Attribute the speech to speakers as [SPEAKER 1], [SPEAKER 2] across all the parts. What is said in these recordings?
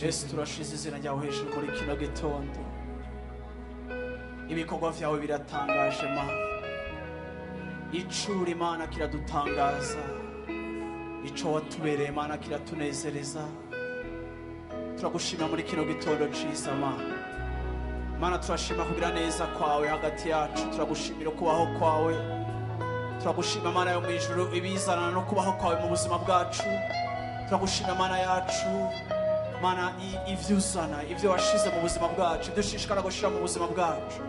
[SPEAKER 1] Yesu, turashize izina ryawe hejuru muri kino gitondo. Ibikorwa vyawe biratangaje Mana, icura Imana kiradutangaza, ico watubereye Mana kiratunezereza. Turagushima muri kino gitondo ciza Mana. Mana, turashima kugira neza kwawe hagati yacu, turagushimira kubaho kwawe, turagushima Mana yo mu ijuru ibizanana no kubaho kwawe mu buzima bwacu. Turagushima Mana yacu, Mana, ivyo uzana, ivyo washize mu buzima bwacu, ibyo ushishikara gushira mu buzima bwacu.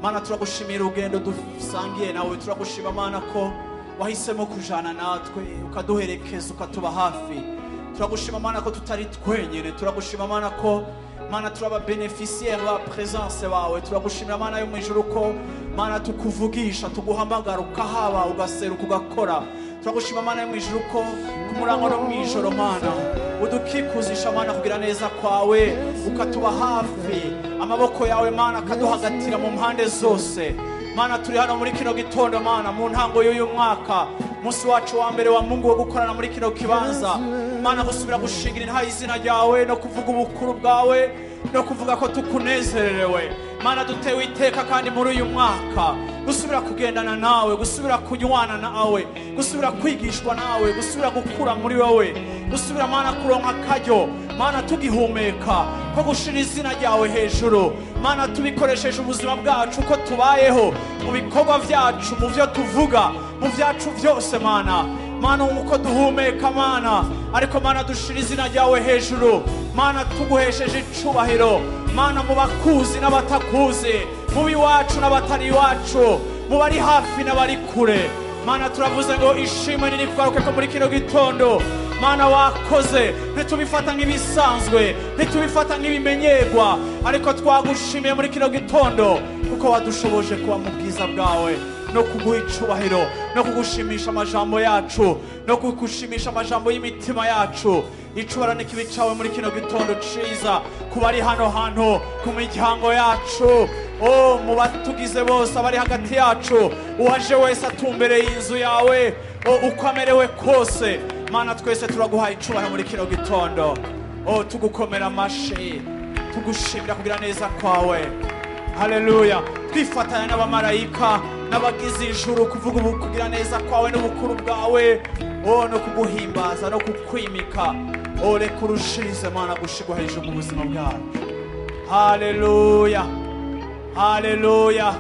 [SPEAKER 1] Mana, turagushimira urugendo dusangiye nawe. Turagushima Mana ko wahisemo kujana natwe, ukaduherekeza, ukatuba hafi. Turagushima Mana ko tutari twenyene. Turagushima Mana ko Mana turaba bénéficiaire ba présence bawe. Turagushimira Mana yo mu ijuru ko Mana tukuvugisha, tuguhamagara, ukahaba, ugaseruka, ugakora. Turagushima Mana yo mu ijuru ko ku murango no mu ijoro Mana udukikuzisha Mana kugira neza kwawe, ukatuba hafi, amaboko yawe Mana akaduhagatira mu mpande zose. Mana, turi hano muri kino gitondo Mana, mu ntango y'uyu mwaka, umunsi wacu wa mbere wa Mungu wo gukorana muri kino kibanza Mana, gusubira gushingira intahe izina ryawe no kuvuga ubukuru bwawe no kuvuga ko tukunezerewe. Mana, dutewe iteka kandi muri uyu mwaka gusubira kugendana nawe, gusubira kunywana nawe, gusubira kwigishwa nawe, gusubira gukura muri wowe, gusubira Mana kuronka akaryo Mana tugihumeka ko gushira izina ryawe hejuru. Mana, tubikoresheje ubuzima bwacu uko tubayeho, mu bikorwa vyacu, mu vyo tuvuga, mu vyacu vyose Mana. Mana, uko duhumeka Mana, ariko Mana dushira izina ryawe hejuru Mana, tuguhesheje icubahiro Mana, mu bakuzi n'abatakuzi, mu b'iwacu n'abatari iwacu, mu bari hafi n'abari kure. Mana, turavuze ngo ishimwe nirikugaruke ko muri kino gitondo. Mana, wakoze, ntitubifata nk'ibisanzwe, ntitubifata nk'ibimenyerwa, ariko twagushimiye muri kino gitondo kuko wadushoboje kuba mu bwiza bwawe no kuguha icubahiro no kugushimisha amajambo yacu no kugushimisha amajambo y'imitima yacu. Icubahiro n'ikibi cawe muri kino gitondo ciza, ku bari hano hantu, ku miryango yacu, o mu batugize bose abari hagati yacu, uwaje wese atumbereye inzu yawe, o uko amerewe kose. Mana, twese turaguha icubahiro muri kino gitondo, o tugukomera amashi, tugushimira kugira neza kwawe. Haleluya. Twifatanya n'abamarayika n'abagize ijuru kuvuga ubu kugira neza kwawe n'ubukuru bwawe, o no kuguhimbaza no kukwimika. O reka urushirize Mana gushirwa hejuru mu buzima bwacu. Haleluya, haleluya,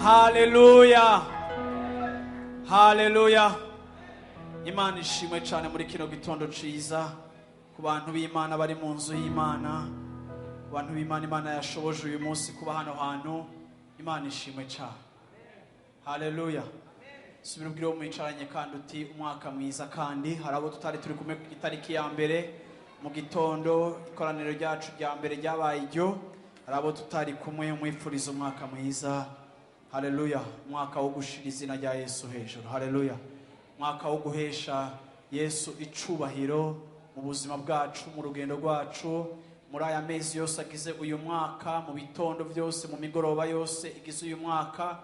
[SPEAKER 1] haleluya, haleluya. Imana ishimwe cyane muri kino gitondo ciza ku bantu b'Imana bari mu nzu y'Imana, ku bantu b'Imana Imana yashoboje uyu munsi kuba hano hantu. Imana ishimwe cyane. Haleluya. Subira ubwire uwo mwicaranye kandi uti umwaka mwiza. Kandi hari abo tutari turi kumwe ku itariki ya mbere mu gitondo, ikoraniro ryacu rya mbere ryabaye iryo. Hari abo tutari kumwe, mwifuriza umwaka mwiza. Haleluya. Umwaka wo gushira izina rya Yesu hejuru. Haleluya. Umwaka wo guhesha Yesu icubahiro mu buzima bwacu, mu rugendo rwacu, muri aya mezi yose agize uyu mwaka, mu bitondo byose, mu migoroba yose igize uyu mwaka,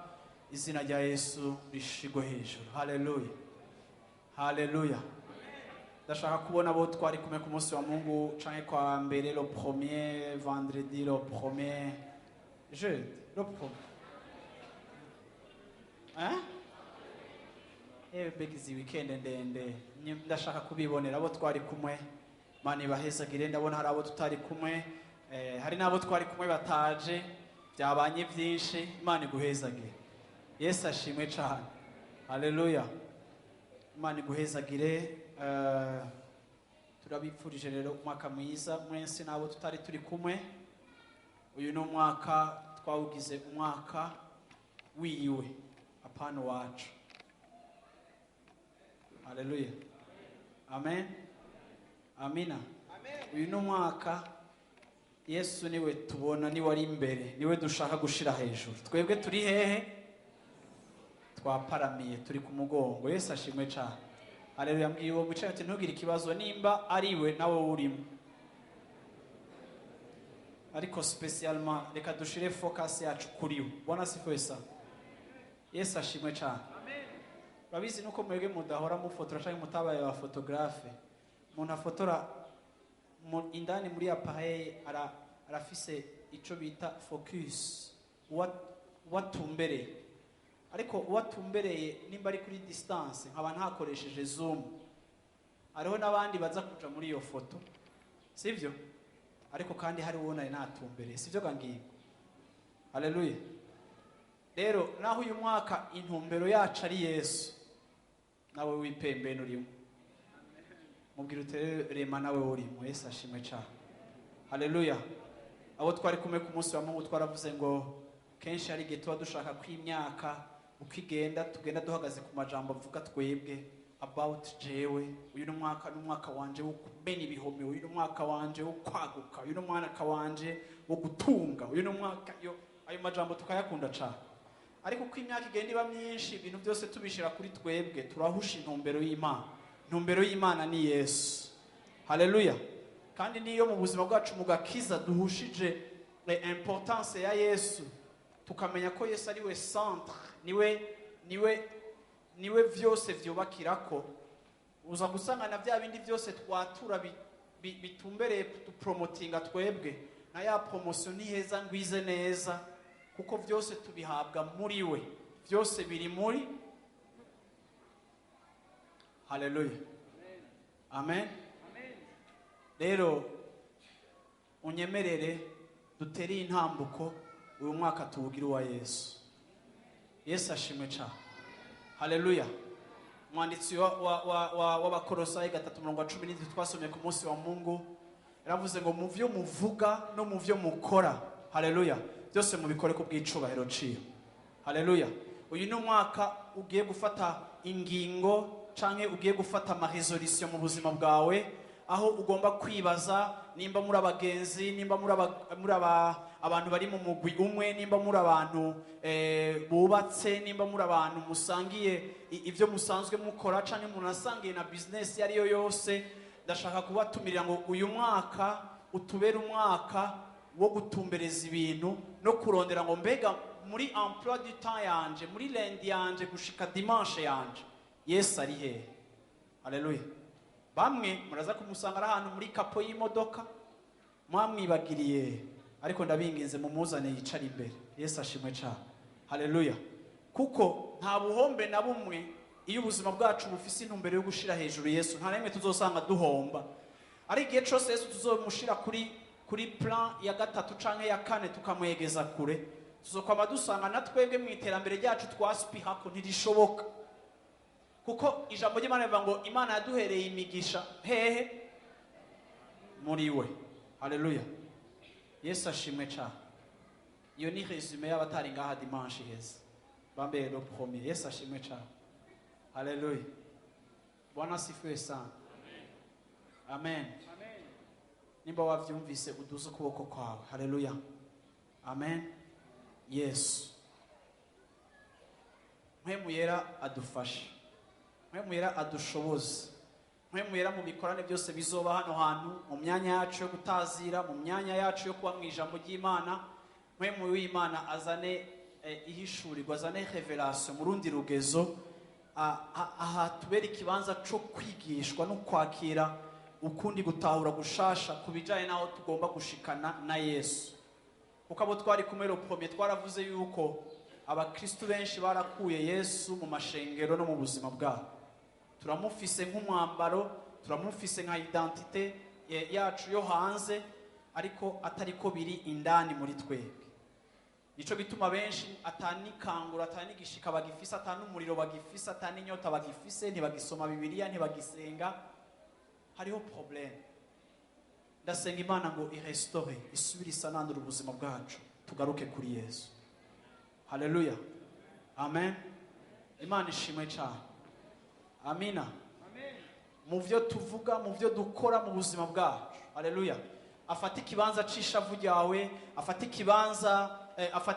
[SPEAKER 1] izina rya Yesu rishigwe hejuru. Haleluya, haleluya. Ndashaka kubona abo twari kumwe ku munsi wa Mungu canke kwa mbere, le premier vendredi, le premier jeudi, le premier, hein. Mbega izi weekend ndende. Ndashaka kubibonera abo twari kumwe. Mana ibahezagire. Ndabona hari abo tutari kumwe, hari n'abo twari kumwe bataje, byabanye byinshi. Imana iguhezagire. Yesu ashimwe cyane. Haleluya. Imana iguhezagire. Turabipfurije rero umwaka mwiza mwese n'abo tutari turi kumwe. Uyu ni umwaka twawugize umwaka wiwe, apana wacu. Haleluya, amen, amina. Uyu ni umwaka Yesu niwe tubona, niwe ari imbere, niwe dushaka gushira hejuru. Twebwe turi hehe? Twaparamiye, turi ku mugongo. Yesu ashimwe cyane. Haleluya. Mbwiye uwo mwicaye ati ntugire ikibazo nimba ariwe nawe urimo, ariko spécialement reka dushire focus yacu kuri we. Bwana asifiwe sana. Yesu ashimwe cyane. Urabizi nuko mwebwe mudahora mufotora cyangwa mutabaye aba photographe, umuntu afotora. Indani muri appareil arafise ico bita focus, uwatumbereye. Ariko uwatumbereye nimba ari kuri distance, nkaba ntakoresheje zoom, hariho n'abandi baza kuja muri iyo foto, sivyo? Ariko kandi hari uwo nari natumbereye, sivyo gangiye? Haleluya. Rero naho uyu mwaka intumbero yacu ari Yesu, nawe wipembeni urimo, mubwira utere rema, nawe urimo. Yesu ashimwe cyane. Haleluya. Abo twari kumwe ku munsi wa Mungu, twaravuze ngo kenshi hari igihe tuba dushaka ko imyaka uko igenda tugenda duhagaze ku majambo avuga twebwe, about jewe. Uyu ni umwaka, ni umwaka wanje wo kumena ibihome, uyu ni umwaka wanje wo kwaguka, uyu ni umwaka wanje wo gutunga, uyu ni umwaka yo. Ayo majambo tukayakunda cyane, ariko uko imyaka igenda iba myinshi, ibintu byose tubishira kuri twebwe, turahusha intumbero y'Imana. Intumbero y'Imana ni Yesu. Haleluya. Kandi niyo mu buzima bwacu mu gakiza duhushije importance ya Yesu, tukamenya ko Yesu ari we centre, niwe vyose vyubakirako, uza gusanga na bya bindi byose twatura bitumbereye dupromotinga twebwe, na ya promotion ntiheza ngwize neza, kuko byose tubihabwa muri we, byose biri muri. Haleluya, amen. Rero unyemerere dutere intambuko, uyu mwaka tuwugire uwa Yesu. Yesu ashimwe cyane. Haleluya. Umwanditsi w'Abakorosayi 3:17 twasomye ku munsi wa Mungu yaravuze ngo mu byo muvuga no mu byo mukora, haleluya, byose mubikore ku bw'icubahiro ciyo. Haleluya. Uyu ni umwaka ugiye gufata ingingo canke ugiye gufata amaresolution mu buzima bwawe, aho ugomba kwibaza nimba muri abagenzi, nimba muri abantu bari mu mugwi umwe, nimba muri abantu bubatse, nimba muri abantu musangiye ibyo musanzwe mukora canke munasangiye na business iyo ariyo yose. Ndashaka kubatumirira ngo uyu mwaka utubere umwaka wo gutumbereza ibintu no kurondera ngo mbega muri emploi du temps yanje, muri lundi yanje gushika dimanche yanje, Yesu ari hehe? Haleluya. Bamwe muraza kumusanga ari ahantu muri capot y'imodoka mwamwibagiriye, ariko ndabinginze mumuzane yicare imbere. Yesu ashimwe cyane. Haleluya. Kuko nta buhombe na bumwe iyo ubuzima bwacu bufise intumbero yo gushira hejuru Yesu, nta rimwe tuzosanga duhomba. Ari igihe cyose Yesu tuzomushira kuri plan ya gatatu canke ya kane, tukamwegeza kure, tuzokwama dusanga na twebwe mu iterambere ryacu twasipihako ntirishoboka, kuko ijambo ry'Imana rivuga ngo Imana yaduhereye imigisha hehe? Muri we. Haleluya. Yesu ashimwe cyane. Iyo ni résumé y'abatari ngaha dimanche iheze, bambere le premier. Yesu ashimwe cyane. Haleluya. Bwana asifiwe sana. Amen. Nimba wavyumvise, uduze ukuboko kwawe. Haleluya, amen. Yesu Mpwemu Yera adufashe, Mpwemu Yera adushoboze, Mpwemu Yera mu bikorane byose bizoba hano hantu, mu myanya yacu yo gutazira, mu myanya yacu yo kuba mu ijambo ry'Imana, Mpwemu w'Imana azane ihishurirwa, azane révélation mu rundi rugezo, aha tubere ikibanza cyo kwigishwa no kwakira ukundi gutahura gushasha ku bijyanye n'aho tugomba gushikana na Yesu. Kuko abo twari kumwe le premier, twaravuze yuko abakristu benshi barakuye Yesu mu mashengero no mu buzima bwabo. Turamufise nk'umwambaro, turamufise nka identité yacu yo hanze, ariko atari ko biri indani muri twebwe. Nico gituma benshi atanikangura, atanigishika bagifise, atanumuriro bagifise, ataninyota bagifise, ntibagisoma Bibiliya, ntibagisenga. Hariho problème. Ndasenga Imana ngo irestore, isubire isananure ubuzima bwacu, tugaruke kuri Yesu. Haleluya, amen. Imana ishimwe cyane. Amina. Mu byo tuvuga, mu byo dukora mu buzima bwacu, haleluya, afate ikibanza c'ishavu ryawe, afate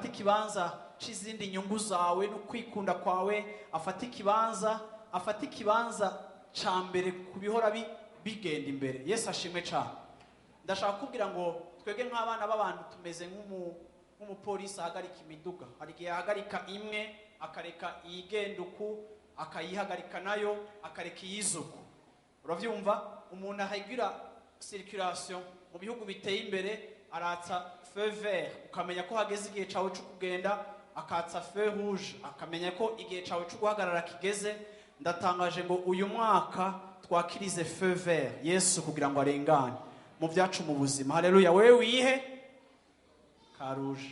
[SPEAKER 1] ikibanza c'izindi nyungu zawe no kwikunda kwawe, afate ikibanza ca mbere ku bihora bigenda imbere. Yesu ashimwe cyane. Ndashaka kubwira ngo twebwe nk'abana b'abantu tumeze nk'umupolisi ahagarika imiduga. Hari igihe ahagarika imwe, akareka iyigenda uku, akayihagarika nayo, akareka iyizuku. Uravyumva? Umuntu ahagira Circulation mu bihugu biteye imbere, aratsa feu vert ukamenya ko hageze igihe cawe cyo kugenda, akatsa feu rouge akamenya ko igihe cawe cyo guhagarara kigeze. Ndatangaje ngo uyu mwaka twakirize feu vert Yesu kugira ngo arengane mu byacu, mu buzima. Haleluya! Wewe wihe ka rouge,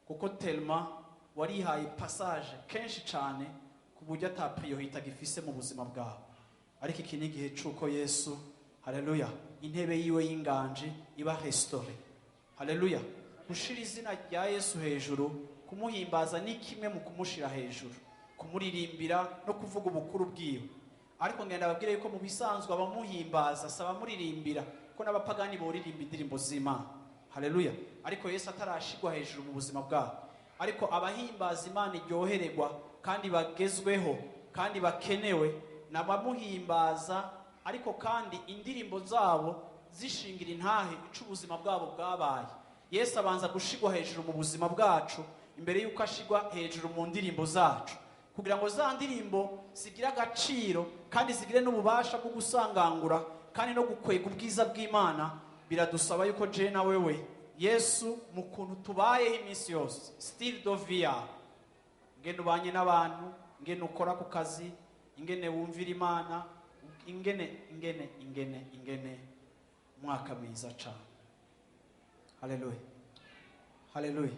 [SPEAKER 1] kuko tellement warihaye passage kenshi cyane ku buryo ata priorité agifise mu buzima bwawe. Ariko iki ni igihe cy'uko Yesu, haleluya, intebe yiwe y'inganji iba restaurée. Haleluya! Gushira izina rya Yesu hejuru, kumuhimbaza ni kimwe mu kumushira hejuru, kumuririmbira no kuvuga ubukuru bwiwe. Ariko ngenda ababwire yuko mu bisanzwe abamuhimbaza si abamuririmbira, ko n'abapagani boririmba indirimbo z'Imana. Haleluya! Ariko Yesu atarashigwa hejuru mu buzima bwabo. Ariko abahimbaza Imana iryohererwa kandi bagezweho kandi bakenewe ni abamuhimbaza, ariko kandi indirimbo zabo zishingira intahe ico ubuzima bwabo bwabaye. Yesu abanza gushigwa hejuru mu buzima bwacu imbere y'uko ashigwa hejuru mu ndirimbo zacu, kugira ngo za ndirimbo zigire agaciro kandi zigire n'ububasha bwo gusangangura kandi no gukwega ubwiza bw'Imana. Biradusaba yuko je na wewe, Yesu mu kuntu tubayeho iminsi yose, style de vie, ingene ubanye n'abantu, ingene ukora ku kazi, ingene wumvira Imana, ingene ingene ingene ingene. Umwaka mwiza cyane! Haleluya, haleluya!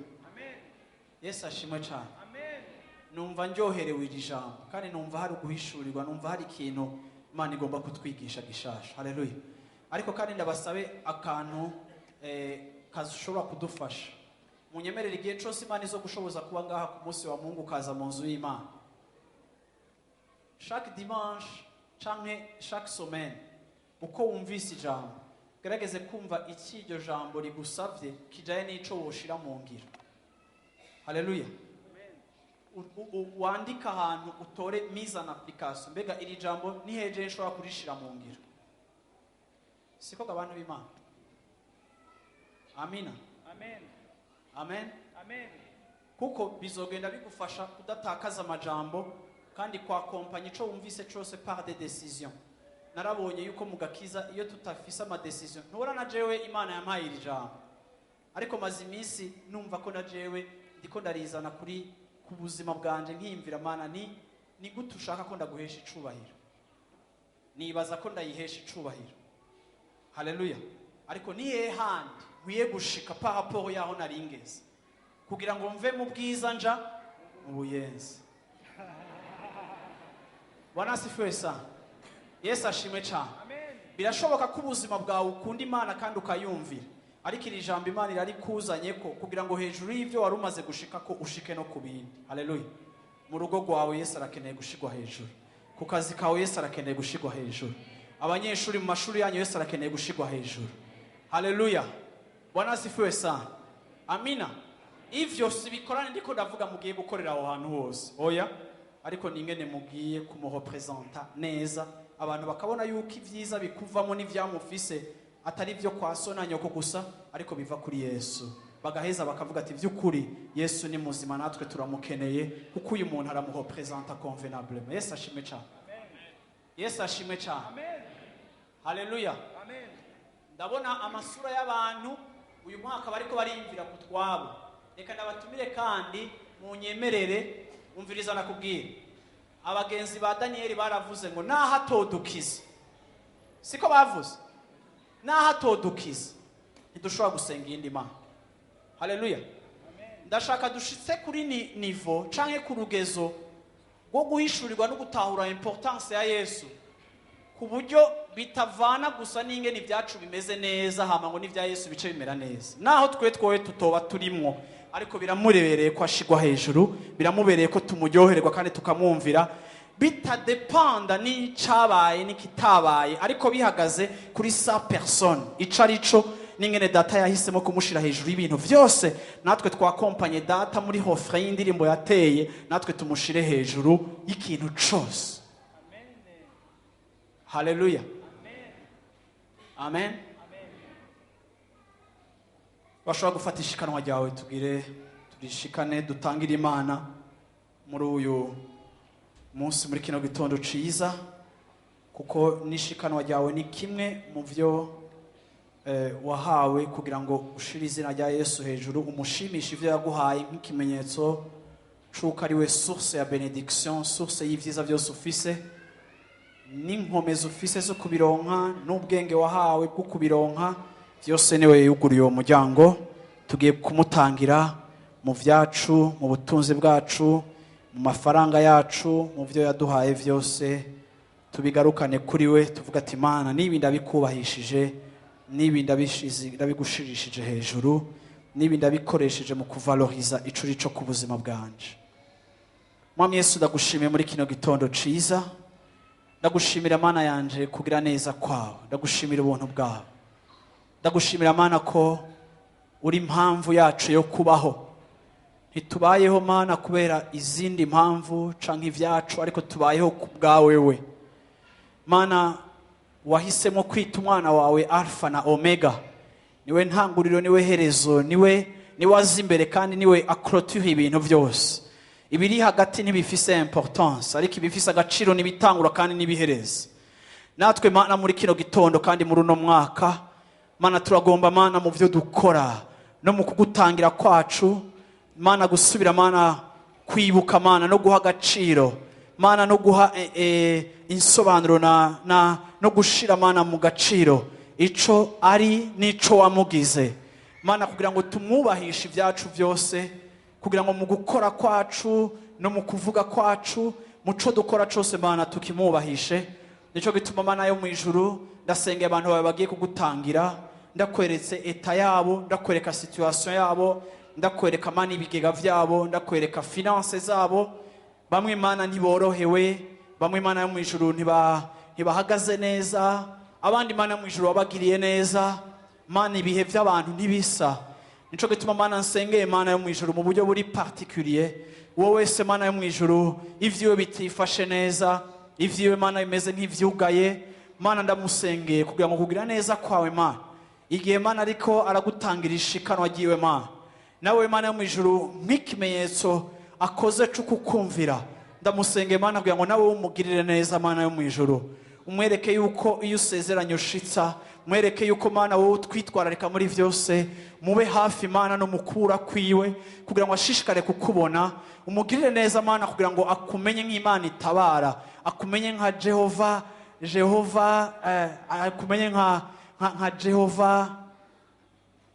[SPEAKER 1] Yesu ashimwe cyane! Numva ndyoherewe iri jambo kandi numva hari uguhishurirwa, numva hari ikintu Imana igomba kutwigisha gishasha. Haleluya! Ariko kandi ndabasabe akantu kashobora kudufasha. Munyemerere, igihe cyose Imana izo gushoboza kuba ngaha ku munsi wa Mungu, ukaza mu nzu y'Imana chaque dimanche canke chaque semaine, uko wumvise ijambo, gerageze kumva iki iryo jambo rigusavye kijaye n'ico woshira mu ngiro. Haleluya! Wandike ahantu, utore mise en application. Mbega iri jambo ni heje nshobora kurishira mu ngiro? Siko abantu b'Imana? Amina.
[SPEAKER 2] Amen.
[SPEAKER 1] Amen.
[SPEAKER 2] Amen.
[SPEAKER 1] Kuko bizogenda bigufasha kudatakaza amajambo kandi kwakompanya ico wumvise cose par des décisions. Narabonye yuko mu gakiza iyo tutafise ama décisions, ntubona na jewe Imana yampaye iri jambo, ariko maze iminsi numva ko na jewe ndiko ndarizana kuri ku buzima bwanje, nkiyumvira: Mana, ni gute ushaka ko ndaguhesha icubahiro? Nibaza ko ndayihesha icubahiro, haleluya, ariko ni hehe handi nkwiye gushika par rapport yaho naringeze kugira ngo mve mu bwiza nja mu buyenzi? Bwana asifiwe sana! Yesu ashimwe cyane!
[SPEAKER 2] Amen.
[SPEAKER 1] Birashoboka ko ubuzima bwawe ukunda Imana kandi ukayumvira, ariko iri jambo Imana irarikuzanye ko kugira ngo hejuru y'ibyo wari umaze gushika ko ushike no ku bindi. Haleluya! Mu rugo rwawe Yesu arakeneye gushigwa hejuru, ku kazi kawe Yesu arakeneye gushigwa hejuru, abanyeshuri mu mashuri yanyu Yesu arakeneye gushigwa hejuru. Haleluya! Bwana asifiwe sana! Amina. Ivyo si bikorane ndiko ndavuga mugiye gukorera aho hantu hose, oya, ariko ni ingene mugiye kumurepresenta neza, abantu bakabona yuko ibyiza bikuvamo n'ivyamufise atari ibyo kwa so na nyoko gusa, ariko biva kuri Yesu. Bagaheza bakavuga ati: "By'ukuri Yesu ni muzima, natwe turamukeneye kuko uyu muntu aramurepresenta convenablement." Yesu ashimwe cyane! Yesu ashimwe cyane!
[SPEAKER 2] Amen.
[SPEAKER 1] Haleluya!
[SPEAKER 2] Amen.
[SPEAKER 1] Ndabona amasura y'abantu uyu mwaka bariko bariyumvira ku twabo. Reka ndabatumire kandi munyemerere. Umviriza nakubwira, abagenzi ba Daniyeli baravuze ngo naho atodukiza, siko bavuze? Naho atodukiza, ntidushobora gusenga iyindi mana. Haleluya! Ndashaka dushitse kuri niveau canke ku rugezo rwo guhishurirwa no gutahura importance ya Yesu, ku buryo bitavana gusa n'ingene ibyacu bimeze neza, hama ngo n'ibya Yesu bice bimera neza, naho twe twowe tutoba turimwo. Ariko biramurebereye ko ashigwa hejuru, biramubereye ko tumuryohererwa kandi tukamwumvira, bitadepanda n'icabaye n'ikitabaye, ariko bihagaze kuri sa personne, ico ari co n'ingene Data yahisemo kumushira hejuru y'ibintu vyose. Natwe twakompanye Data muri refrain y'indirimbo yateye, natwe tumushire hejuru y'ikintu cose. Haleluya, amen. Bashobora gufata ishikanwa ryawe, tugire turishikane, dutangire Imana muri uyu munsi, muri kino gitondo ciza. Kuko n'ishikanwa ryawe ni kimwe mu byo wahawe kugira ngo ushire izina rya Yesu hejuru, umushimishe ibyo yaguhaye nk'ikimenyetso c'uko ari we source ya bénédiction, source y'ivyiza byose ufise, n'inkomezi ufise zo kubironka, n'ubwenge wahawe bwo kubironka. Byose niwe yuguriye uwo muryango. Tugiye kumutangira mu byacu, mu butunzi bwacu, mu mafaranga yacu, mu byo yaduhaye byose, tubigarukane kuri we, tuvuga ati: "Mana, nibi ndabikubahishije, nibi ndabigushirishije hejuru, nibi ndabikoresheje mu kuvaloriza ico uri co ku buzima bwanje." Mwami Yesu, ndagushimiye muri kino gitondo ciza. Ndagushimira, Mana yanje, kugira neza kwawe. Ndagushimira ubuntu bwawe. Ndagushimira, Mana, ko uri impamvu yacu yo kubaho. Ntitubayeho, Mana, kubera izindi mpamvu canke ibyacu, ariko tubayeho ku bwawe. We Mana wahisemo kwita umwana wawe Alfa na Omega, niwe ntanguriro, niwe herezo, niwe aza imbere kandi niwe aclôture ibintu byose. Ibiri hagati ntibifise importance, ariko ibifise agaciro n'ibitangura kandi n'ibihereza. Natwe, Mana, muri kino gitondo kandi muri uno mwaka, Mana, turagomba, Mana, mu byo dukora no mu kugutangira kwacu, Mana, gusubira, Mana, kwibuka, Mana, no guha agaciro, Mana, no guha insobanuro na no gushira, Mana, mu gaciro ico ari n'ico wamugize, Mana, kugira ngo tumwubahishe ibyacu byose, kugira ngo mu gukora kwacu no mu kuvuga kwacu, mu co dukora cose, Mana, tukimwubahishe. Nico gituma, Mana yo mu ijuru, ndasengeye abantu bawe bagiye kugutangira. Ndakweretse état yabo, ndakwereka situation yabo, ndakwereka, Mana, ibigega vyabo, ndakwereka finances zabo. Bamwe, Mana, ntiborohewe, bamwe, Mana yo mu ijuru, ntibahagaze neza, abandi, Mana yo mu ijuru, wabagiriye neza. Mana, ibihe by'abantu ntibisa. Nico gituma, Mana, nsengeye, Mana yo mu ijuru, mu buryo buri particulier uwo wese, Mana yo mu ijuru, ivyiwe bitifashe neza, ivyiwe, Mana, bimeze nk'ivyugaye. Mana, ndamusengeye kugira ngo kugira neza kwawe, Mana, igihe, Mana, ariko aragutangira ishikanwa ryiwe, Mana, nawe, Mana yo mu ijuru, nk'ikimenyetso akoze cyo kukumvira, ndamusengeye, Mana, kugira ngo nawe umugirire neza. Mana yo mu ijuru, umwereke yuko iyo usezeranye ushitsa, mwereke yuko, Mana, wowe utwitwararika muri byose. Mube hafi, Mana, no mukura kwiwe kugira ngo ashishikare kukubona. Umugirire neza, Mana, kugira ngo akumenye nk'Imana itabara, akumenye nka Jehova, Jehova, akumenye nka Jehova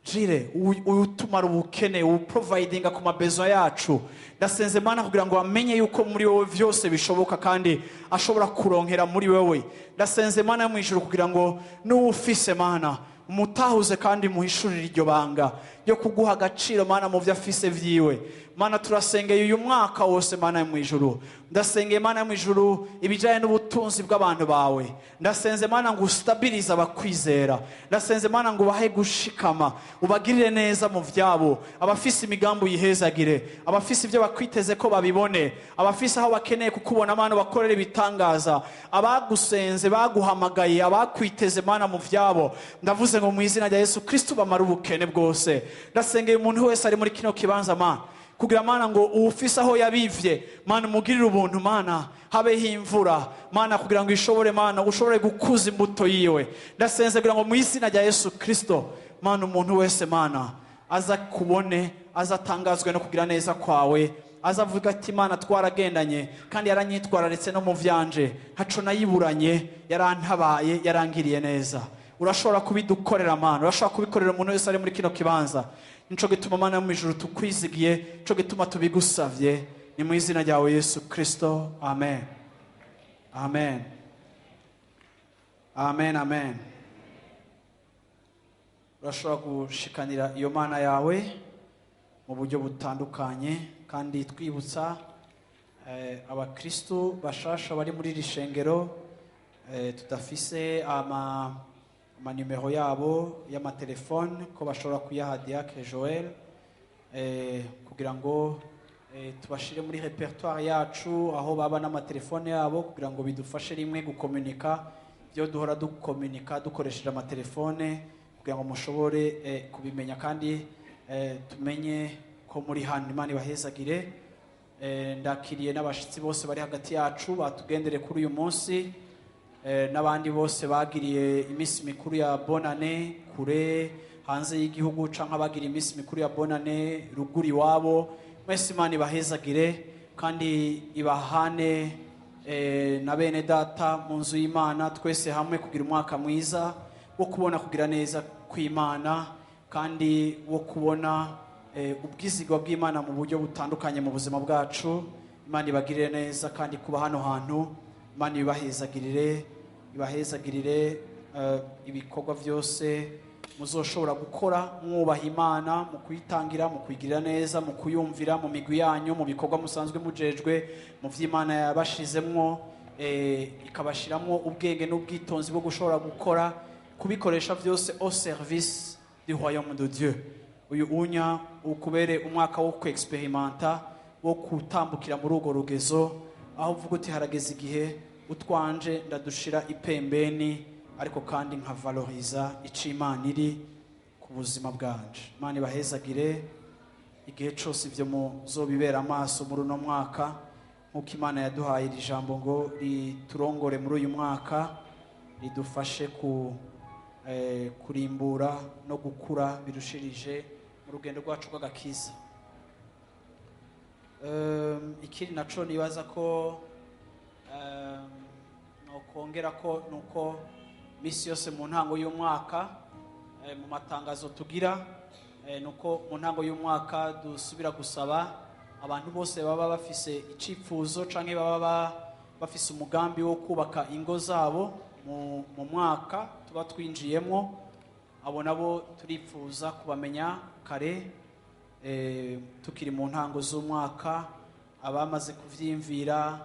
[SPEAKER 1] Jireh, utumara ubukene, uprovidinga ku mabezo yacu. Ndasenze, Mana, kugira ngo amenye yuko muri wowe byose bishoboka kandi ashobora kuronkera muri wowe. Ndasenze, Mana yo mu ijuru, kugira ngo n'uwufise, Mana, umutahuze kandi muhishurire iryo banga ryo kuguha agaciro, Mana, mu byo afise vyiwe. Mana, turasengeye uyu mwaka wose. Mana yo mu ijuru, ndasengeye, Mana yo mu ijuru, ibijyanye n'ubutunzi bw'abantu bawe. Ndasenze, Mana, ngo ustabirize abakwizera. Ndasenze, Mana, ngo ubahe gushikama, ubagirire neza mu byabo. Abafise imigambi uyihezagire, abafise ibyo bakwiteze ko babibone, abafise aho bakeneye kukubona, Mana, bakorere ibitangaza. Abagusenze, baguhamagaye, abakwiteze, Mana, mu byabo, ndavuze ngo mu izina rya Yesu Kristo bamara ubukene bwose. Ndasengeye umuntu wese ari muri kino kibanza, Mana, kugira, Mana, ngo uwufise aho yabivye, Mana, umugirire ubuntu. Mana, habeho imvura, Mana, kugira ngo ishobore, Mana, ushobore gukuza imbuto yiwe. Ndasenze kugira ngo mu izina rya Yesu Kristo, Mana, umuntu wese, Mana, aza kubone, aza atangazwe no kugira neza kwawe, aza avuga ati: "Imana twaragendanye kandi yaranyitwararitse no mu vyanje, ntaco nayiburanye, yarantabaye, yarangiriye neza." Urashobora kubidukorera, Mana, urashobora kubikorera umuntu wese ari muri kino kibanza. Nico gituma, Mana yo mu ijuru, tukwizigiye, nico gituma tubigusavye, ni mu izina ryawe Yesu Kristo, amen, amen, amen, amen. Urashobora gushikanira iyo Mana yawe mu buryo butandukanye. Kandi twibutsa abakristu bashasha bari muri iri shengero, tudafise amanimero yabo y'amatelefone, ko bashobora kuyaha Diacre Joel, kugira ngo tubashire muri répertoire yacu aho baba n'amatelefone yabo, kugira ngo bidufashe rimwe gukomunika ibyo duhora dukomunika dukoresheje amatelefone, kugira ngo mushobore kubimenya kandi tumenye ko muri hano. Imana ibahezagire. Ndakiriye n'abashitsi bose bari hagati yacu batugendere kuri uyu munsi. N'abandi bose bagiriye iminsi mikuru ya Bonane kure, hanze y'igihugu, canke abagiriye iminsi mikuru ya Bonane ruguru iwabo, mwese Imana ibahezagire kandi ibahane na bene data mu nzu y'Imana, twese hamwe kugira umwaka mwiza wo kubona kugira neza kw'Imana, kandi wo kubona ubwizigwa bw'Imana mu buryo butandukanye mu buzima bwacu. Imana ibagirire neza, kandi kuba hano hantu Imana ibahezagirire, ibahezagirire ibikorwa byose muzoshobora gukora mwubaha Imana, mu kuyitangira, mu kuyigirira neza, mu kuyumvira, mu migwi yanyu, mu bikorwa musanzwe mujejwe, mu vy'Imana yabashizemwo, ikabashiramwo ubwenge n'ubwitonzi bwo gushobora gukora, kubikoresha byose au service du royaume de Dieu. Uyu unya ukubere umwaka wo kwexperimenta, wo kutambukira muri urwo rugezo, aho uvuga uti: "Harageze igihe utwanje ndadushira ipembeni, ariko kandi nkavaloriza ico Imana iri ku buzima bwanje." Imana ibahezagire igihe cose ivyo muzobibera amaso muri uno mwaka, nk'uko Imana yaduhaye iri jambo ngo riturongore muri uyu mwaka, ridufashe ku kurimbura no gukura birushirije mu rugendo rwacu rw'agakiza. Ikindi naco nibaza ko nokongera ko nuko misi yose mu ntango y'umwaka, mu matangazo tugira, nuko mu ntango y'umwaka dusubira gusaba abantu bose baba bafise icifuzo canke baba bafise umugambi wo kubaka ingo zabo mu mwaka tuba twinjiyemwo, abo nabo turipfuza kubamenya kare, tukiri mu ntango z'umwaka. Abamaze kuvyiyumvira,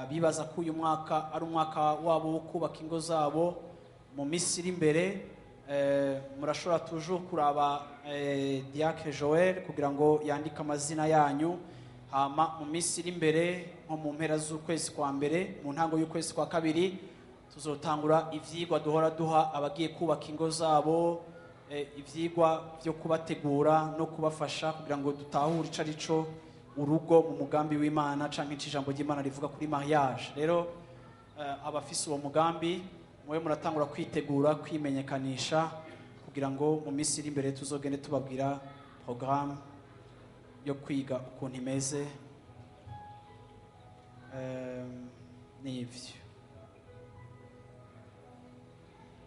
[SPEAKER 1] bibaza ko uyu mwaka ari umwaka wabo wo kubaka ingo zabo mu minsi iri imbere, murashobora toujours kuraba Diacre Joel kugira ngo yandike amazina yanyu, hama mu minsi iri imbere, nko mu mpera z'ukwezi kwa mbere, mu ntango y'ukwezi kwa kabiri, tuzotangura ivyigwa duhora duha abagiye kubaka ingo zabo, ivyigwa byo kubategura no kubafasha kugira ngo dutahure ico ari cyo urugo mu mugambi w'Imana, canke ico ijambo ry'Imana rivuga kuri mariage. Rero abafise uwo mugambi, mube muratangura kwitegura, kwimenyekanisha, kugira ngo mu minsi iri imbere tuzogende tubabwira programme yo kwiga ukuntu imeze.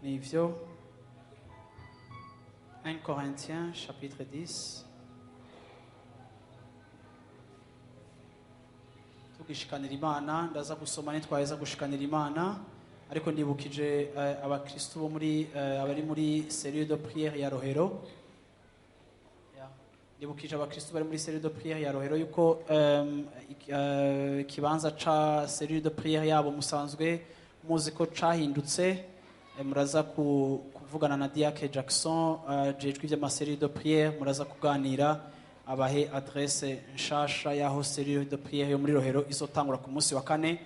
[SPEAKER 1] Nivyo. 1 Corinthiens chapitre 10. Tugishikanira Imana, ndaza gusoma nitwaheza gushikanira Imana, ariko ndibukije abakristo bo muri abari muri cellule de prière ya Rohero. Ya. Ndibukije abakristo bari muri cellule de prière ya Rohero yuko ikibanza ca cellule de prière yabo musanzwe muzi ko cahindutse. Muraza kuvugana na Diacre Jackson jejwe ivy'ama cellule de prière, muraza kuganira abahe adresse nshasha y'aho cellule de prière yo muri Rohero izotangura ku munsi wa kane.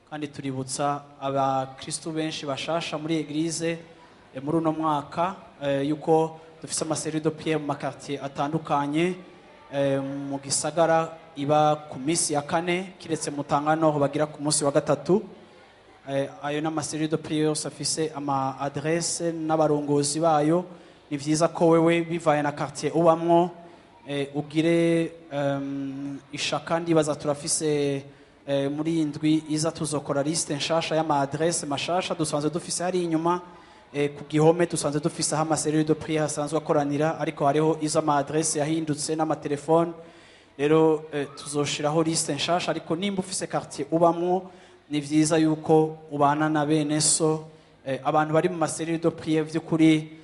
[SPEAKER 1] Kandi tuributsa abakristo benshi bashasha muri église muri uno mwaka yuko dufise ama cellule de prière mu ma quartier atandukanye mu gisagara, iba ku minsi ya kane, kiretse Mutangano bagira ku munsi wa gatatu. Ayo n'ama cellule de prière yose afise ama adresse n'abarongozi bayo. Ni vyiza ko wewe, bivaye na quartier ubamwo, ugire ishaka. Ndibaza turafise muri iyi ndwi iza tuzokora liste nshasha y'ama adresse mashasha dusanzwe dufise hari inyuma ku gihome, dusanzwe dufise aho ama cellule de prière asanzwe akoranira, ariko hariho izo ama adresse yahindutse n'amatelefone. Rero tuzoshiraho liste nshasha, ariko nimba ufise quartier ubamwo, ni vyiza yuko ubana na bene so. Abantu bari mu ma cellule de prière vy'ukuri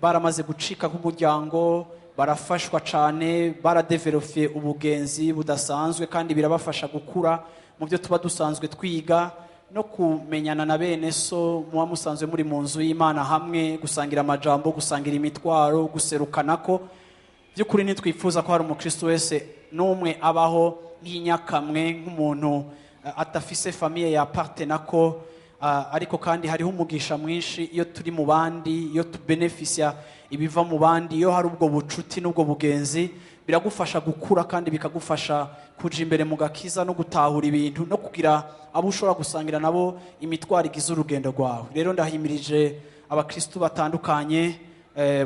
[SPEAKER 1] baramaze gucika nk'umuryango, barafashwa cane, baradevelope ubugenzi budasanzwe, kandi birabafasha gukura mu byo tuba dusanzwe twiga no kumenyana na bene so muba musanzwe muri mu nzu y'Imana hamwe, gusangira amajambo, gusangira imitwaro, guserukanako. By'ukuri ntitwifuza ko hari umukristo wese n'umwe abaho nk'inyakamwe, nk'umuntu atafise famille ya partenako. Ariko kandi hariho umugisha mwinshi iyo turi mu bandi, iyo tubenefisya ibiva mu bandi, iyo hari ubwo bucuti n'ubwo bugenzi, biragufasha gukura kandi bikagufasha kuja imbere mu gakiza no gutahura ibintu no kugira abo ushobora gusangira nabo imitwaro igize urugendo rwawe. Rero ndahimirije abakristu batandukanye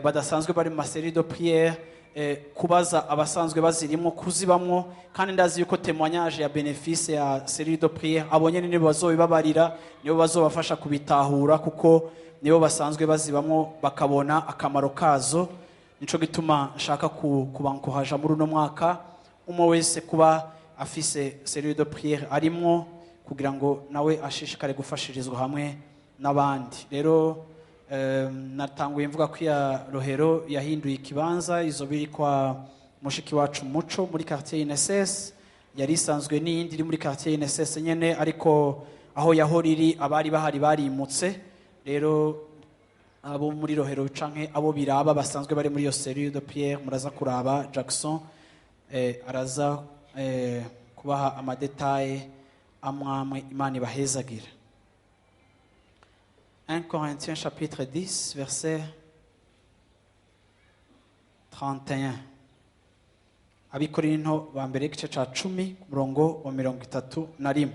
[SPEAKER 1] badasanzwe bari mu ma cellules de prière kubaza abasanzwe bazirimo, kuzibamwo. Kandi ndazi yuko témoignage ya bénéfice ya cellule de prière, abo nyene nibo bazobibabarira, nibo bazobafasha kubitahura, kuko nibo basanzwe bazibamwo bakabona akamaro kazo. Nico gituma nshaka kubankohaja muri uno mwaka, umwe wese kuba afise cellule de prière arimwo, kugira ngo nawe ashishikare gufashirizwa hamwe n'abandi. Rero natanguye mvuga ko iya Rohero yahinduye ikibanza, izo biri kwa mushiki wacu Muco muri quartier INSS. Yari isanzwe n'iyindi iri muri quartier INSS nyene, ariko aho yahora iri abari bahari barimutse. Rero abo muri Rohero canke abo biraba basanzwe bari muri iyo cellule de prière, muraza kuraba Jackson, araza kubaha ama détails amwamwe. Imana ibahezagira. 1 Corinthiens chapitre 10 verset 31. Abikorinto ba mbere, igice ca 10, ku murongo wa 31.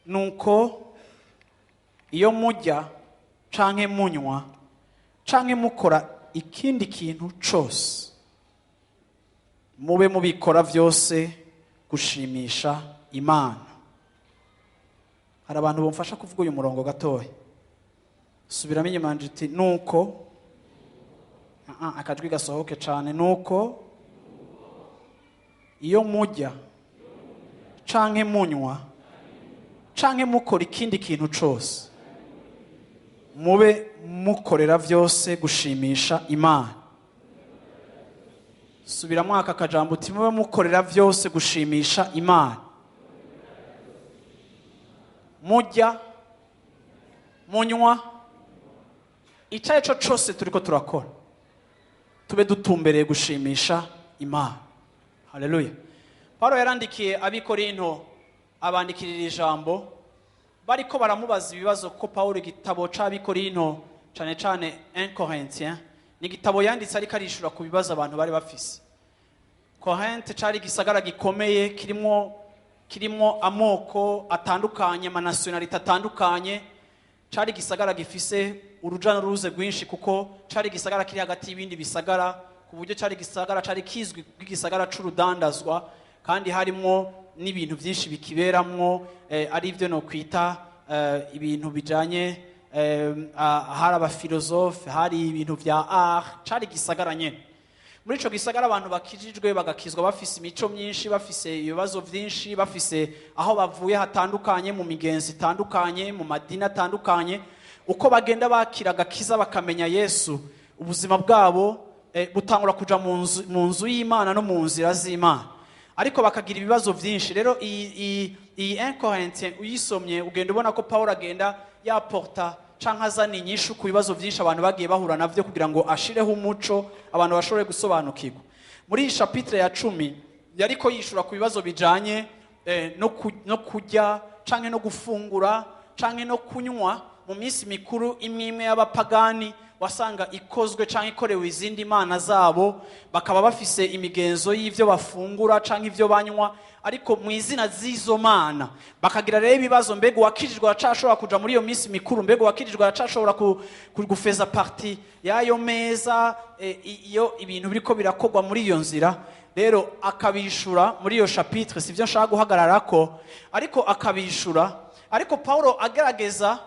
[SPEAKER 1] Nuko iyo mujya canke munywa canke mukora ikindi kintu cose, mube mubikora vyose gushimisha Imana. Hari abantu bamfasha kuvuga uyu murongo gatoya? Subiramo inyuma uti: "Nuko." Akajwi gasohoke cane. Nuko iyo mujya canke munywa canke mukora ikindi kintu cose, mube mukorera vyose gushimisha Imana. Subiramo aka kajambo uti: "Mube mukorera vyose gushimisha Imana." Mujya, munywa, icyo ari cyo cyose turiko turakora, tube dutumbereye gushimisha Imana. Haleluya. Paulo yarandikiye Abikorinto, abandikirira ijambo bariko baramubaza ibibazo, kuko Paulo, igitabo c'Abikorinto, cane cane 1 Corinthiens, ni igitabo yanditse ariko arishura ku bibazo abantu bari bafise. Korinte cari igisagara gikomeye kirimwo amoko atandukanye, ama nationalités atandukanye. Cari igisagara gifise uruja n'uruze rwinshi, kuko cari igisagara kiri hagati y'ibindi bisagara, ku buryo cari igisagara cari kizwi nk'igisagara c'urudandazwa, kandi harimwo n'ibintu byinshi bikiberamwo, ari byo no kwita ibintu bijanye hari aba philosophes, hari ibintu vya art. Cari igisagara nyene. Muri ico gisagara, abantu bakijijwe bagakizwa bafise imico myinshi, bafise ibibazo vyinshi, bafise aho bavuye hatandukanye, mu migenzo itandukanye, mu madini atandukanye. Uko bagenda bakira agakiza, bakamenya Yesu, ubuzima bwabo butangura kuja mu nzu y'Imana no mu nzira z'Imana, ariko bakagira ibibazo byinshi. Rero iyi 1 Corinthiens uyisomye, ugenda ubona ko Paul agenda yaporta canke azana inyishu ku bibazo byinshi abantu bagiye bahura navyo, kugira ngo ashireho umuco, abantu bashobore gusobanukirwa. Muri iyi chapitre ya 10 yariko yishura ku bibazo bijanye no kurya canke no gufungura canke no kunywa mu minsi mikuru imwe imwe y'abapagani, wasanga ikozwe canke ikorewe izindi mana zabo, bakaba bafise imigenzo y'ivyo bafungura canke ivyo banywa, ariko mu izina z'izo mana. Bakagira rero ibibazo: mbega uwakijijwe aracashobora kuja muri iyo minsi mikuru? Mbega uwakijijwe aracashobora gufeza partie y'ayo meza iyo ibintu biriko birakorwa muri iyo nzira? Rero akabishura muri iyo chapitre. Sivyo nshaka guhagararako, ariko akabishura. Ariko Paulo agerageza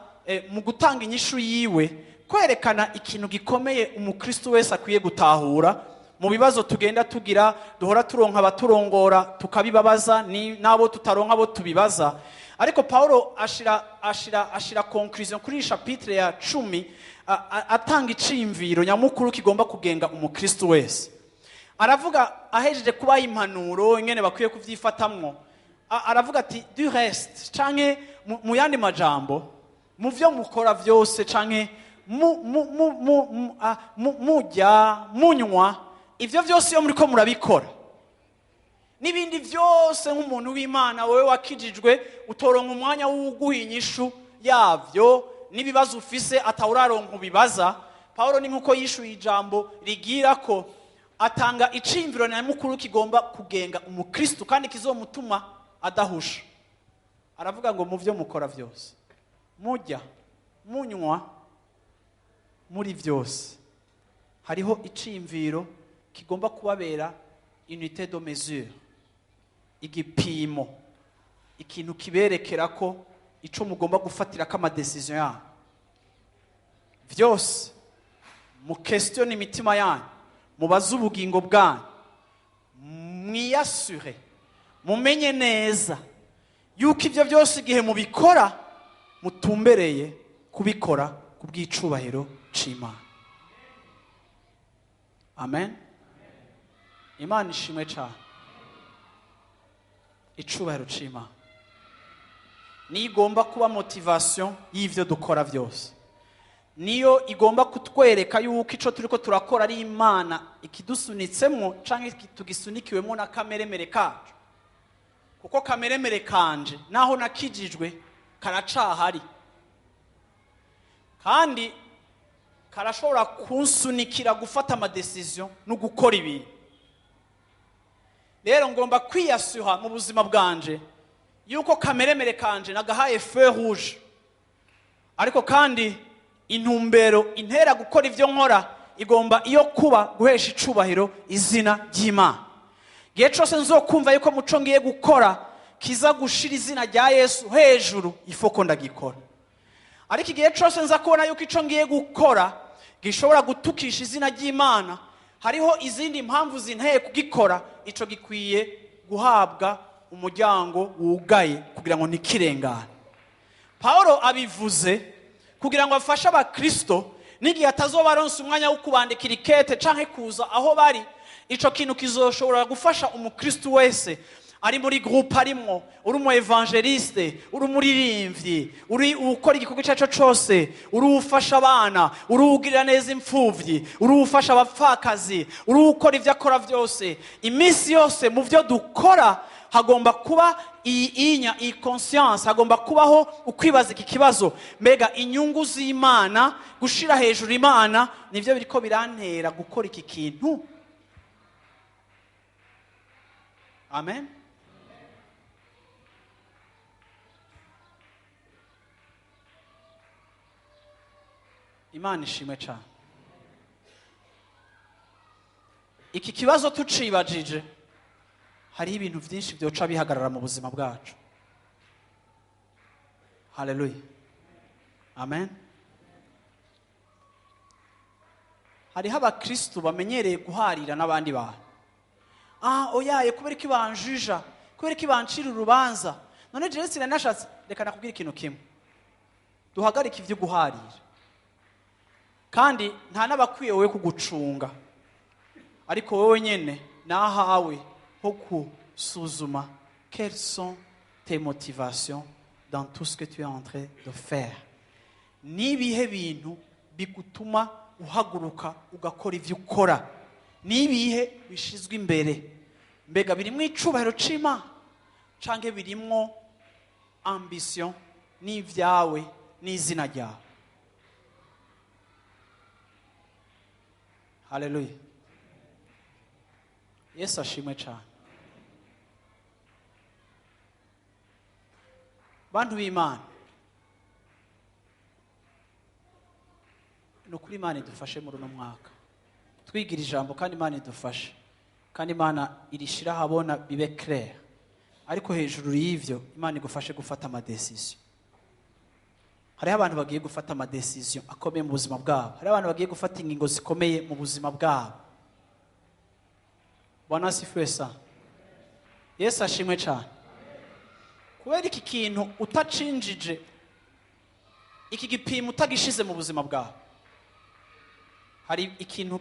[SPEAKER 1] mu gutanga inyishu yiwe kwerekana ikintu gikomeye umukristo wese akwiye gutahura mu bibazo tugenda tugira, duhora turonka abaturongora tukabibabaza, n'abo tutaronka abo tubibaza. Ariko Paulo ashira conclusion kuri iyi chapitre ya 10, atanga iciyumviro nyamukuru kigomba kugenga umukristo wese. Aravuga, ahejeje kubaha impanuro ingene bakwiye kuvyifatamwo, aravuga ati: "Du reste," canke mu yandi majambo, mu vyo mukora vyose, canke murya, munywa, ivyo vyose iyo muriko murabikora, N'ibindi byose nk'umuntu w'Imana wowe wakijijwe utoronka umwanya w'uguha inyishu yavyo, n'ibibazo ufise atawuraronka ubibaza. Paulo ni nkuko yishuye ijambo rigira ko atanga iciyumviro nyamukuru kigomba kugenga umukristo kandi kizomutuma adahusha. Aravuga ngo mu byo mukora byose, mujya munywa, muri byose hariho iciyumviro kigomba kubabera unité de mesure, igipimo, ikintu kiberekera ko ico mugomba gufatira ko amadecision yanyu. Byose mu question imitima yanyu, mubaze ubugingo bwanyu, mwiyasure, mumenye neza yuko ibyo byose igihe mubikora mutumbereye kubikora ku bw'icubahiro c'Imana. Amen. Imana ishimwe cyane. Icubahiro c'Imana niyo igomba kuba motivation y'ivyo dukora byose, niyo igomba kutwereka yuko ico turiko turakora ari Imana ikidusunitsemo canke tugisunikiwemo na kameremere kacu. Kuko kameremere kanje naho nakijijwe karacahari, kandi karashobora kunsunikira gufata amadecision no gukora ibintu. Rero ngomba kwiyasuha mu buzima bwanje yuko kameremere kanje nagahaye feu rouge, ariko kandi intumbero intera gukora ivyo nkora igomba iyo kuba guhesha icubahiro izina ry'Imana. Gihe cose nzokumva yuko muco ngiye gukora kiza gushira izina rya Yesu hejuru, ifoko ndagikora. Ariko igihe cose nza kubona yuko ico ngiye gukora gishobora gutukisha izina ry'Imana, hariho izindi mpamvu zinteye kugikora, ico gikwiye guhabwa umuryango wugaye kugira ngo ntikirengane. Paulo abivuze kugira ngo afashe abakristo n'igihe atazoba aronse umwanya wo kubandikira ikete canke kuza aho bari. Ico kintu kizoshobora gufasha umukristo wese ari muri groupe arimwo, uri umu evangeliste, uri umuririmbyi, uri ukora igikorwa icyo ari cyo cyose, uri ufasha abana, uri ugirira neza imfuvyi, uri ufasha abapfakazi, uri ukora ivyo akora byose. Iminsi yose mu byo dukora hagomba kuba iyi inya, iyi conscience, hagomba kubaho ukwibaza iki kibazo: mbega inyungu z'Imana, gushira hejuru Imana, nivyo biriko birantera gukora iki kintu? Amen. Imana ishimwe cyane. Iki kibazo tucibajije, hariho ibintu byinshi byoca bihagarara mu buzima bwacu. Haleluya. Amen. Hariho abakristo bamenyereye guharira n'abandi bantu. Oyaye, kubera iki banjija, kubera iki bancira urubanza? None jewe sinanashatse. Reka nakubwira ikintu kimwe, duhagarike ivyo guharira. Kandi nta n'abakwiye wowe kugucunga, ariko wowe nyene nahawe ho gusuzuma quelles sont tes motivations dans tout ce que tu es en train de faire. Nibihe bintu bigutuma uhaguruka ugakora ivyo ukora? Nibihe bishizwe imbere? Mbega birimwo icubahiro c'Imana canke birimwo ambition n'ivyawe n'izina ryawe? Haleluya. Yesu ashimwe cyane. Bantu b'Imana, ni ukuri Imana idufashe muri uno mwaka twigira ijambo, kandi Imana idufashe, kandi Imana irishira ahabona bibe clair. Ariko hejuru y'ivyo, Imana igufashe gufata amadecision. Hariho abantu bagiye gufata amadecision akomeye mu buzima bwabo, hariho abantu bagiye gufata ingingo zikomeye mu buzima bwabo. Bwana asifiwe sana. Yesu ashimwe cyane. Kubera iki kintu utacinjije, iki gipimo utagishize mu buzima bwawe, hari ikintu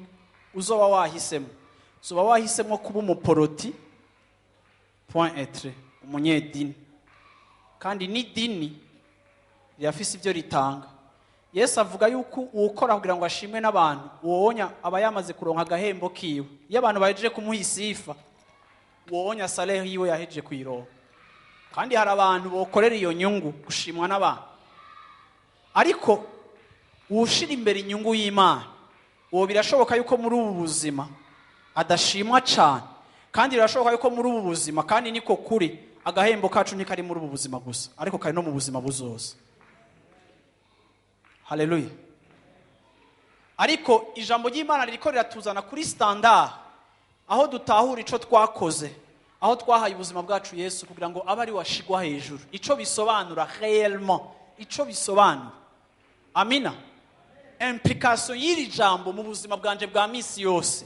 [SPEAKER 1] uzoba wahisemo. Uzoba wahisemo kuba umuporoti point etre, umunyedini. Kandi n'idini rirafise ivyo ritanga. Yesu avuga yuko uwukora kugira ngo ashimwe n'abantu, uwonya aba yamaze kuronka agahembo kiwe. Iyo abantu bahejeje kumuha isifa, Wonya salaire yiwe yahejeje kuyironka. Kandi hari abantu bokorera iyo nyungu gushimwa n'abantu, ariko uwushira imbere inyungu y'Imana, uwo birashoboka yuko muri ubu buzima adashimwa cyane, kandi birashoboka yuko muri ubu buzima, kandi niko kuri, agahembo kacu ntikari muri ubu buzima gusa, ariko kari no mu buzima buzoza. Haleluya. Ariko ijambo ry'Imana ririko riratuzana kuri standard aho dutahura ico twakoze, aho twahaye ubuzima bwacu Yesu kugira ngo abe ari washigwa hejuru, ico bisobanura réellement, ico bisobanura. Amina. Implication y'iri jambo mu buzima bwanje bwa misi yose.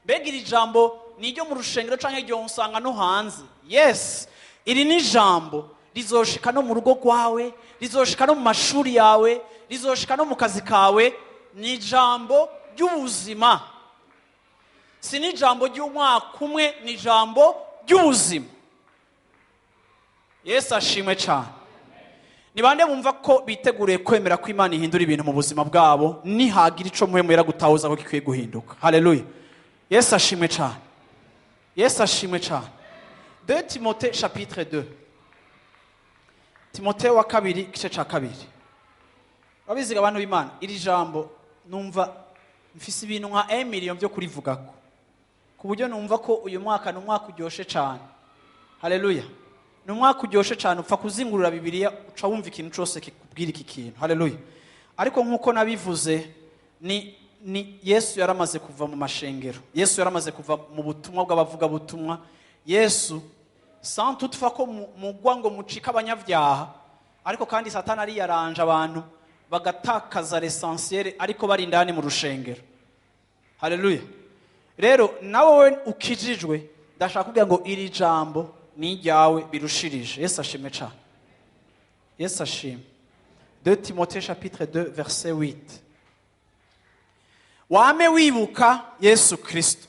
[SPEAKER 1] Mbega iri jambo ni iryo mu rushengero canke iryo nsanga no hanze? Yes, iri ni jambo rizoshika no mu rugo rwawe, rizoshika no mu mashuri yawe, rizoshika no mu kazi kawe. Ni ijambo ry'ubuzima, si ni ijambo ry'umwaka umwe, ni ijambo ry'ubuzima. Yesu ashimwe cyane. Ni bande bumva ko biteguriye kwemera ko Imana ihindura ibintu mu buzima bwabo nihagira ico Mpwemu Yera gutahuza ko gikwiye guhinduka? Haleluya. Yesu ashimwe cyane. Yesu ashimwe cyane. 2 Timothée chapitre 2, Timothée wa kabiri, igice ca kabiri. Urabiziga, abantu b'Imana, iri jambo numva mfise ibintu nka 1 million byo kurivugako, ku buryo numva ko uyu mwaka ni umwaka uryoshe cyane. Haleluya. Ni umwaka uryoshe cyane. Upfa kuzingurura Bibiliya, uca wumva ikintu cyose kikubwira iki kintu. Haleluya. Ariko nk'uko nabivuze, ni Yesu yaramaze kuva mu mashengero, Yesu yaramaze kuva mu butumwa bw'abavugabutumwa. Yesu, sans toutefois ko mugwa ngo mucike abanyabyaha, ariko kandi Satani ariyaranje abantu bagatakaza l'essentiel, ariko bari indani mu rushengero. Haleluya. Rero nawe ukijijwe, ndashaka kugira ngo iri jambo ni iryawe birushirije. Yesu ashimwe cyane. Yesu ashimwe. 2 Timothée chapitre 2 verset 8: wame wibuka Yesu Kristo.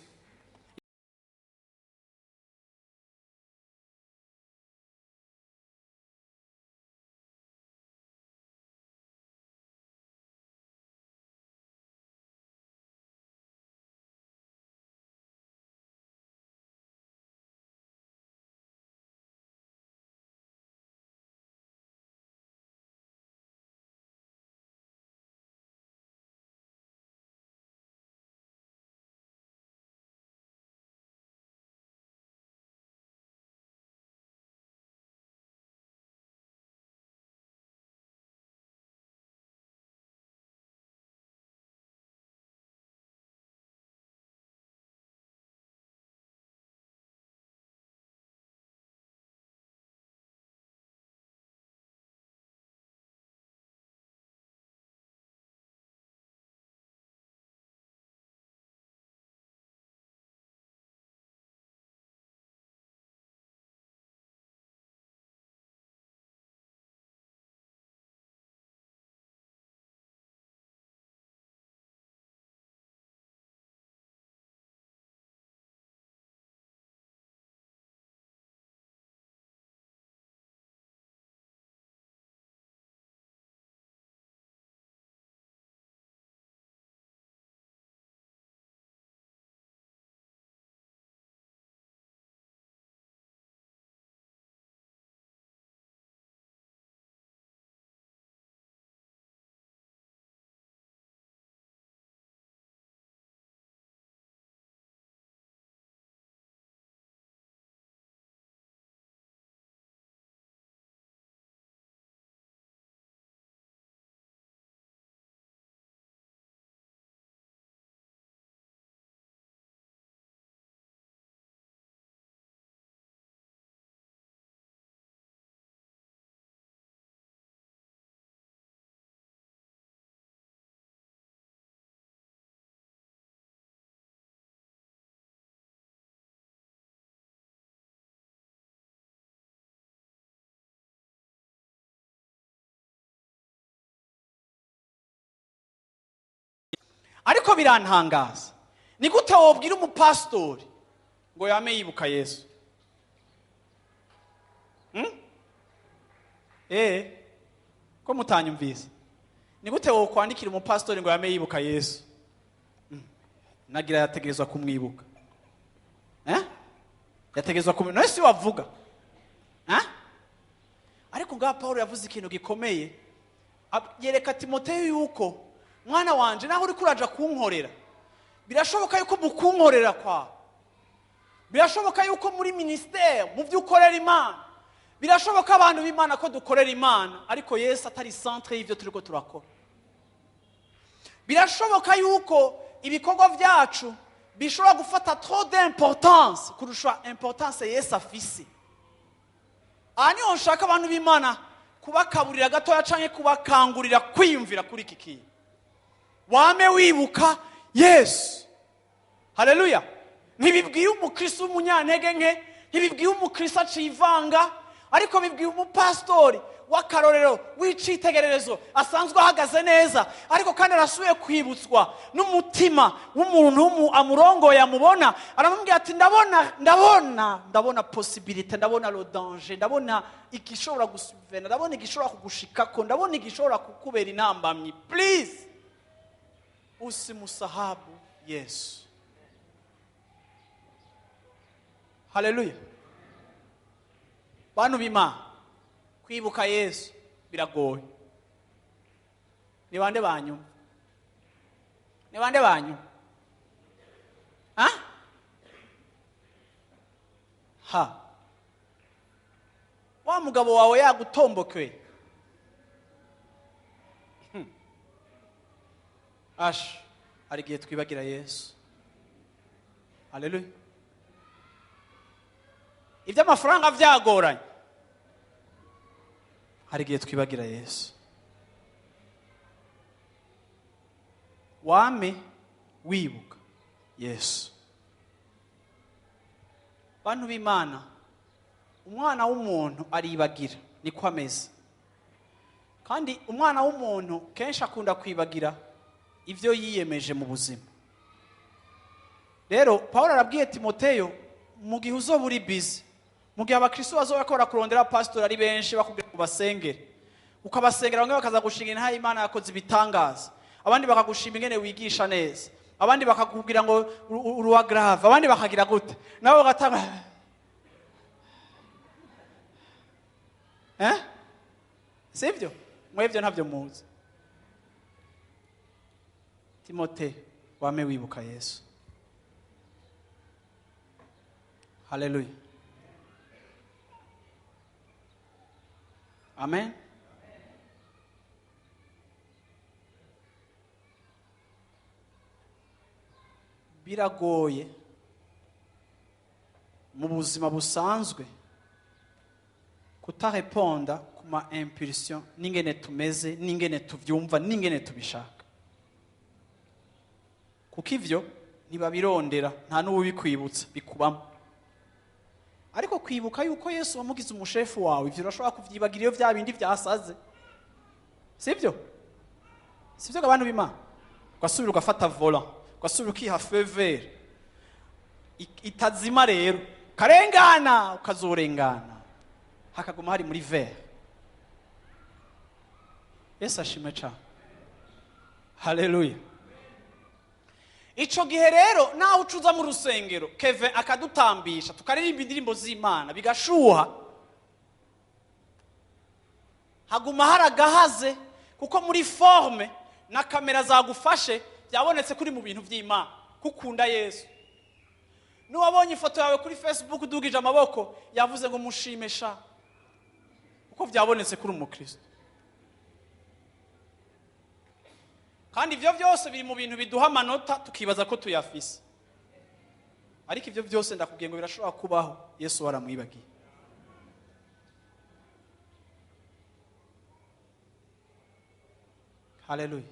[SPEAKER 1] Ariko birantangaza, ni gute wobwira umupasitori ngo yame yibuka Yesu? Ko mutanyumvise? Ni gute wokwandikira umupasitori ngo yame yibuka Yesu? Nagira yategerezwa kumwibuka. Yategezwa kumenya none si wavuga. Ha? Ariko ngaha Paulo yavuze ikintu gikomeye. Yereka Timoteyo yuko mwana wanje naho uri kuraja kunkorera, birashoboka yuko mu kunkorera kwawe, birashoboka yuko muri ministère, mu byo ukorera Imana, birashoboka abantu b'Imana ko dukorera Imana ariko Yesu atari centre y'ivyo turiko turakora. Birashoboka yuko ibikorwa vyacu bishobora gufata trop d'importance kurusha importance Yesu afise. Aha niho nshaka abantu b'Imana kubakaburira gatoya canke kubakangurira kwiyumvira kuri iki kintu. Wame wibuka Yesu. Haleluya. Ntibibwiye umukristo w'umunyantege nke, ntibibwiye umukristo acivanga, ariko bibwiye umupastori w'akarorero w'icitegererezo asanzwe ahagaze neza, ariko kandi arasubiye kwibutswa n'umutima w'umuntu amurongoye amubona, aramubwira ati ndabona, ndabona, ndabona possibilité, ndabona le danger, ndabona igishobora gusuvena, ndabona igishobora kugushikako, ndabona igishobora kukubera intambamyi. Please usimusahabu Yesu. Haleluya. Bantu b'Imana, kwibuka Yesu biragoye. Ni bande banyu? Ni bande banyu? Ha? Ha. Wa mugabo wawe yagutombokwe. Ash, hari igihe twibagira Yesu. Haleluya. Ibyo amafaranga byagoranye, hari igihe twibagira Yesu. Wame wibuka Yesu. Bantu b'Imana, umwana w'umuntu aribagira, niko ameze. Kandi umwana w'umuntu kenshi akunda kwibagira ivyo yiyemeje mu buzima. Rero Paulo arabwiye Timoteyo, mu gihe uzoba uri busy, mu gihe abakristo bazoba bakora kurondera pastor ari benshi bakubwira kubasengera, ukabasengera bamwe bakaza gushinga intahe Imana yakoze ibitangaza, abandi bakagushima ingene wigisha neza, abandi bakakubwira ngo uruwa grave, abandi bakagira gute, nabo bagatanga sivyo? Mwebyo ntavyo muzi. Timote, wame wibuka Yesu. Haleluya. Amen. Biragoye mu buzima busanzwe kutareponda kuma impulsion n'ingene tumeze, n'ingene tuvyumva, n'ingene tubishaka. Kuko ivyo ntibabirondera, nta n'ubikwibutsa, bikubamo. Ariko kwibuka yuko Yesu wamugize umushefu wawe, ivyo urashobora kuvyibagira iyo vya bindi vyasaze. Sivyo? Sivyo abantu b'Imana? Ugasubira ugafata volant, ugasubira ukiha feu vert. Itazima rero, karengana ukazorengana. Hakaguma hari muri vert. Yesu ashimwe cyane. Haleluya. Ico gihe rero nawe ucuza mu rusengero, Kevin akadutambisha tukaririmba indirimbo z'Imana bigashuha, haguma haragahaze, kuko muri forme na kamera zagufashe byabonetse kuri mu bintu by'Imana, kukunda Yesu. Nuwabonye ifoto yawe kuri Facebook udugije amaboko yavuze ngo mushimesha, kuko byabonetse kuri umukristo. Kandi ivyo byose biri mu bintu biduha amanota tukibaza ko tuyafise. Ariko ivyo byose ndakubwiye ngo birashobora kubaho Yesu waramwibagiye. Haleluya.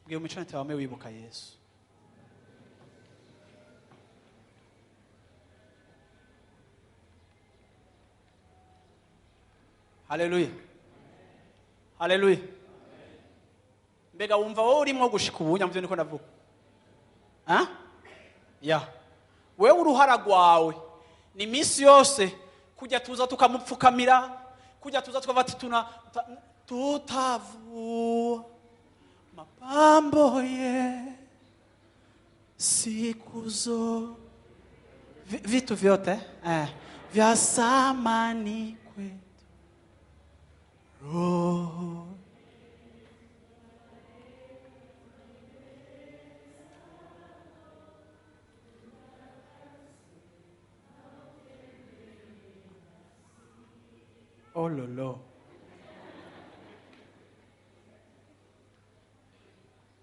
[SPEAKER 1] Bwiye umicane wawe wibuka Yesu. Haleluya. Haleluya. Mbega wumva wowe urimo gushika ubu nyamvyo niko ndavuga. Ha? Ya. Wewe uruhara rwawe ni misi yose kujya tuza tukamupfukamira, kujya tuza tukava tuna tutavua mapambo ye siku zo Vitu vyote vya samani kwetu. Roho ololo.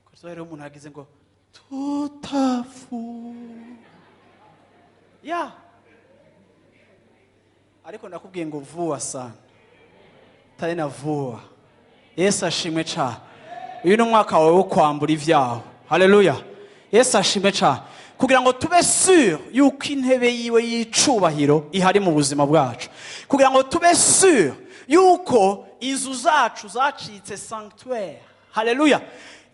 [SPEAKER 1] Kuko rero umuntu agize ngo tutafu ya, ariko ndakubwiye ngo vuba sana, tari na vuba. Yesu ashimwe cyane. Uyu ni umwaka wawe wo kwambura ibyawe. Haleluya. Yesu ashimwe cyane. Kugira ngo tube sûr yuko intebe yiwe y'icubahiro ihari mu buzima bwacu, kugira ngo tube sûr yuko inzu zacu zacitse sanctuaire. Haleluya.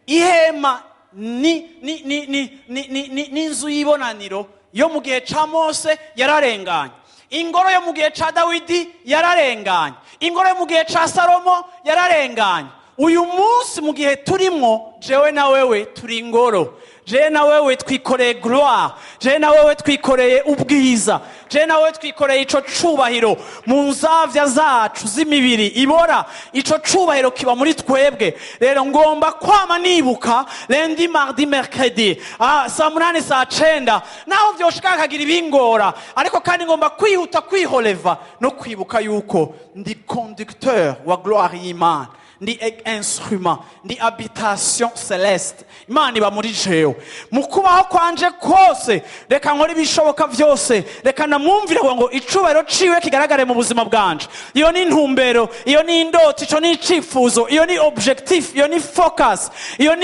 [SPEAKER 1] Ihema ni ni ni ni ni ni ni n'inzu y'ibonaniro yo mu gihe ca Mose yararenganye, ingoro yo mu gihe ca Dawidi yararenganye, ingoro yo mu gihe ca Salomo yararenganye. Uyu munsi mu gihe turimwo, jewe na wewe turi ingoro, jewe na wewe twikoreye gloire, jewe na wewe twikoreye ubwiza, jewe na wewe twikoreye ico cubahiro mu nzavya zacu z'imibiri ibora. Ico cubahiro kiba muri twebwe. Rero ngomba kwama nibuka lundi, mardi, mercredi, saa 8, saa 9, naho vyoshika hakagira ibingora, ariko kandi ngomba kwihuta kwiholeva no kwibuka yuko ndi conducteur wa gloire y'Imana, ndi instrument, ndi habitation céleste. Imana iba muri jewe. Mu kubaho kwanje kose, reka nkore ibishoboka byose, reka namwumvire ngo icubahiro ciwe kigaragare mu buzima bwanje. Iyo ni intumbero, iyo ni indoto, ico ni icifuzo, iyo ni objectif, iyo ni focus, iyo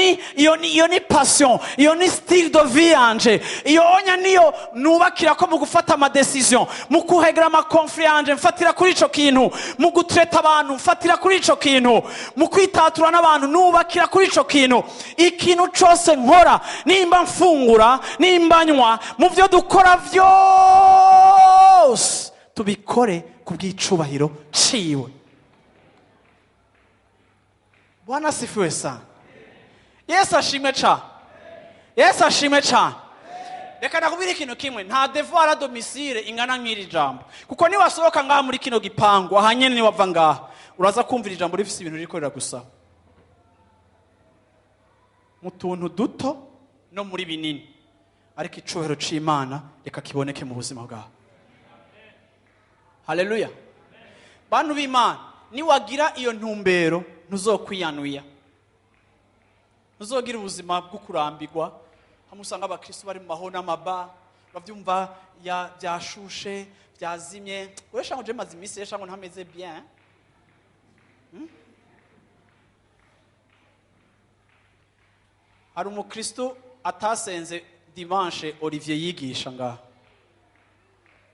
[SPEAKER 1] ni passion, iyo ni style de vie yanje. Iyo onya niyo nubakira ko mu gufata ama décision, mu kuhegera ama conflit yanje mfatira kuri ico kintu, mu gutreta abantu mfatira kuri ico kintu, mu kwitatura n'abantu nubakira kuri ico kintu. Ikintu cose nkora, nimba mfungura, nimba nywa, mu byo dukora vyose, tubikore ku bw'icubahiro ciwe. Bwana asifiwe sana. Yesu ashimwe cane. Yesu ashimwe cane. Reka nakubwira ikintu kimwe: nta devoir à domicile ingana nk'iri jambo, kuko niwasohoka ngaha muri kino gipangu, aha nyene, niwava ngaha, uraza kumvira ijambo rifise ibintu ririko riragusaba mu tuntu duto no muri binini. Ariko icubahiro c'Imana reka kiboneke mu buzima bwawe. Haleluya. Bantu b'Imana, niwagira iyo ntumbero, ntuzokwiyanuya, ntuzogira ubuzima bwo kurambirwa. Hamwe usanga abakristo bari mu maho n'amaba, bavyumva ya byashushe, byazimye. Wewe shango, je maze iminsi shango ntameze bien. Hari umukristo atasenze dimanche Olivier yigisha ngaha.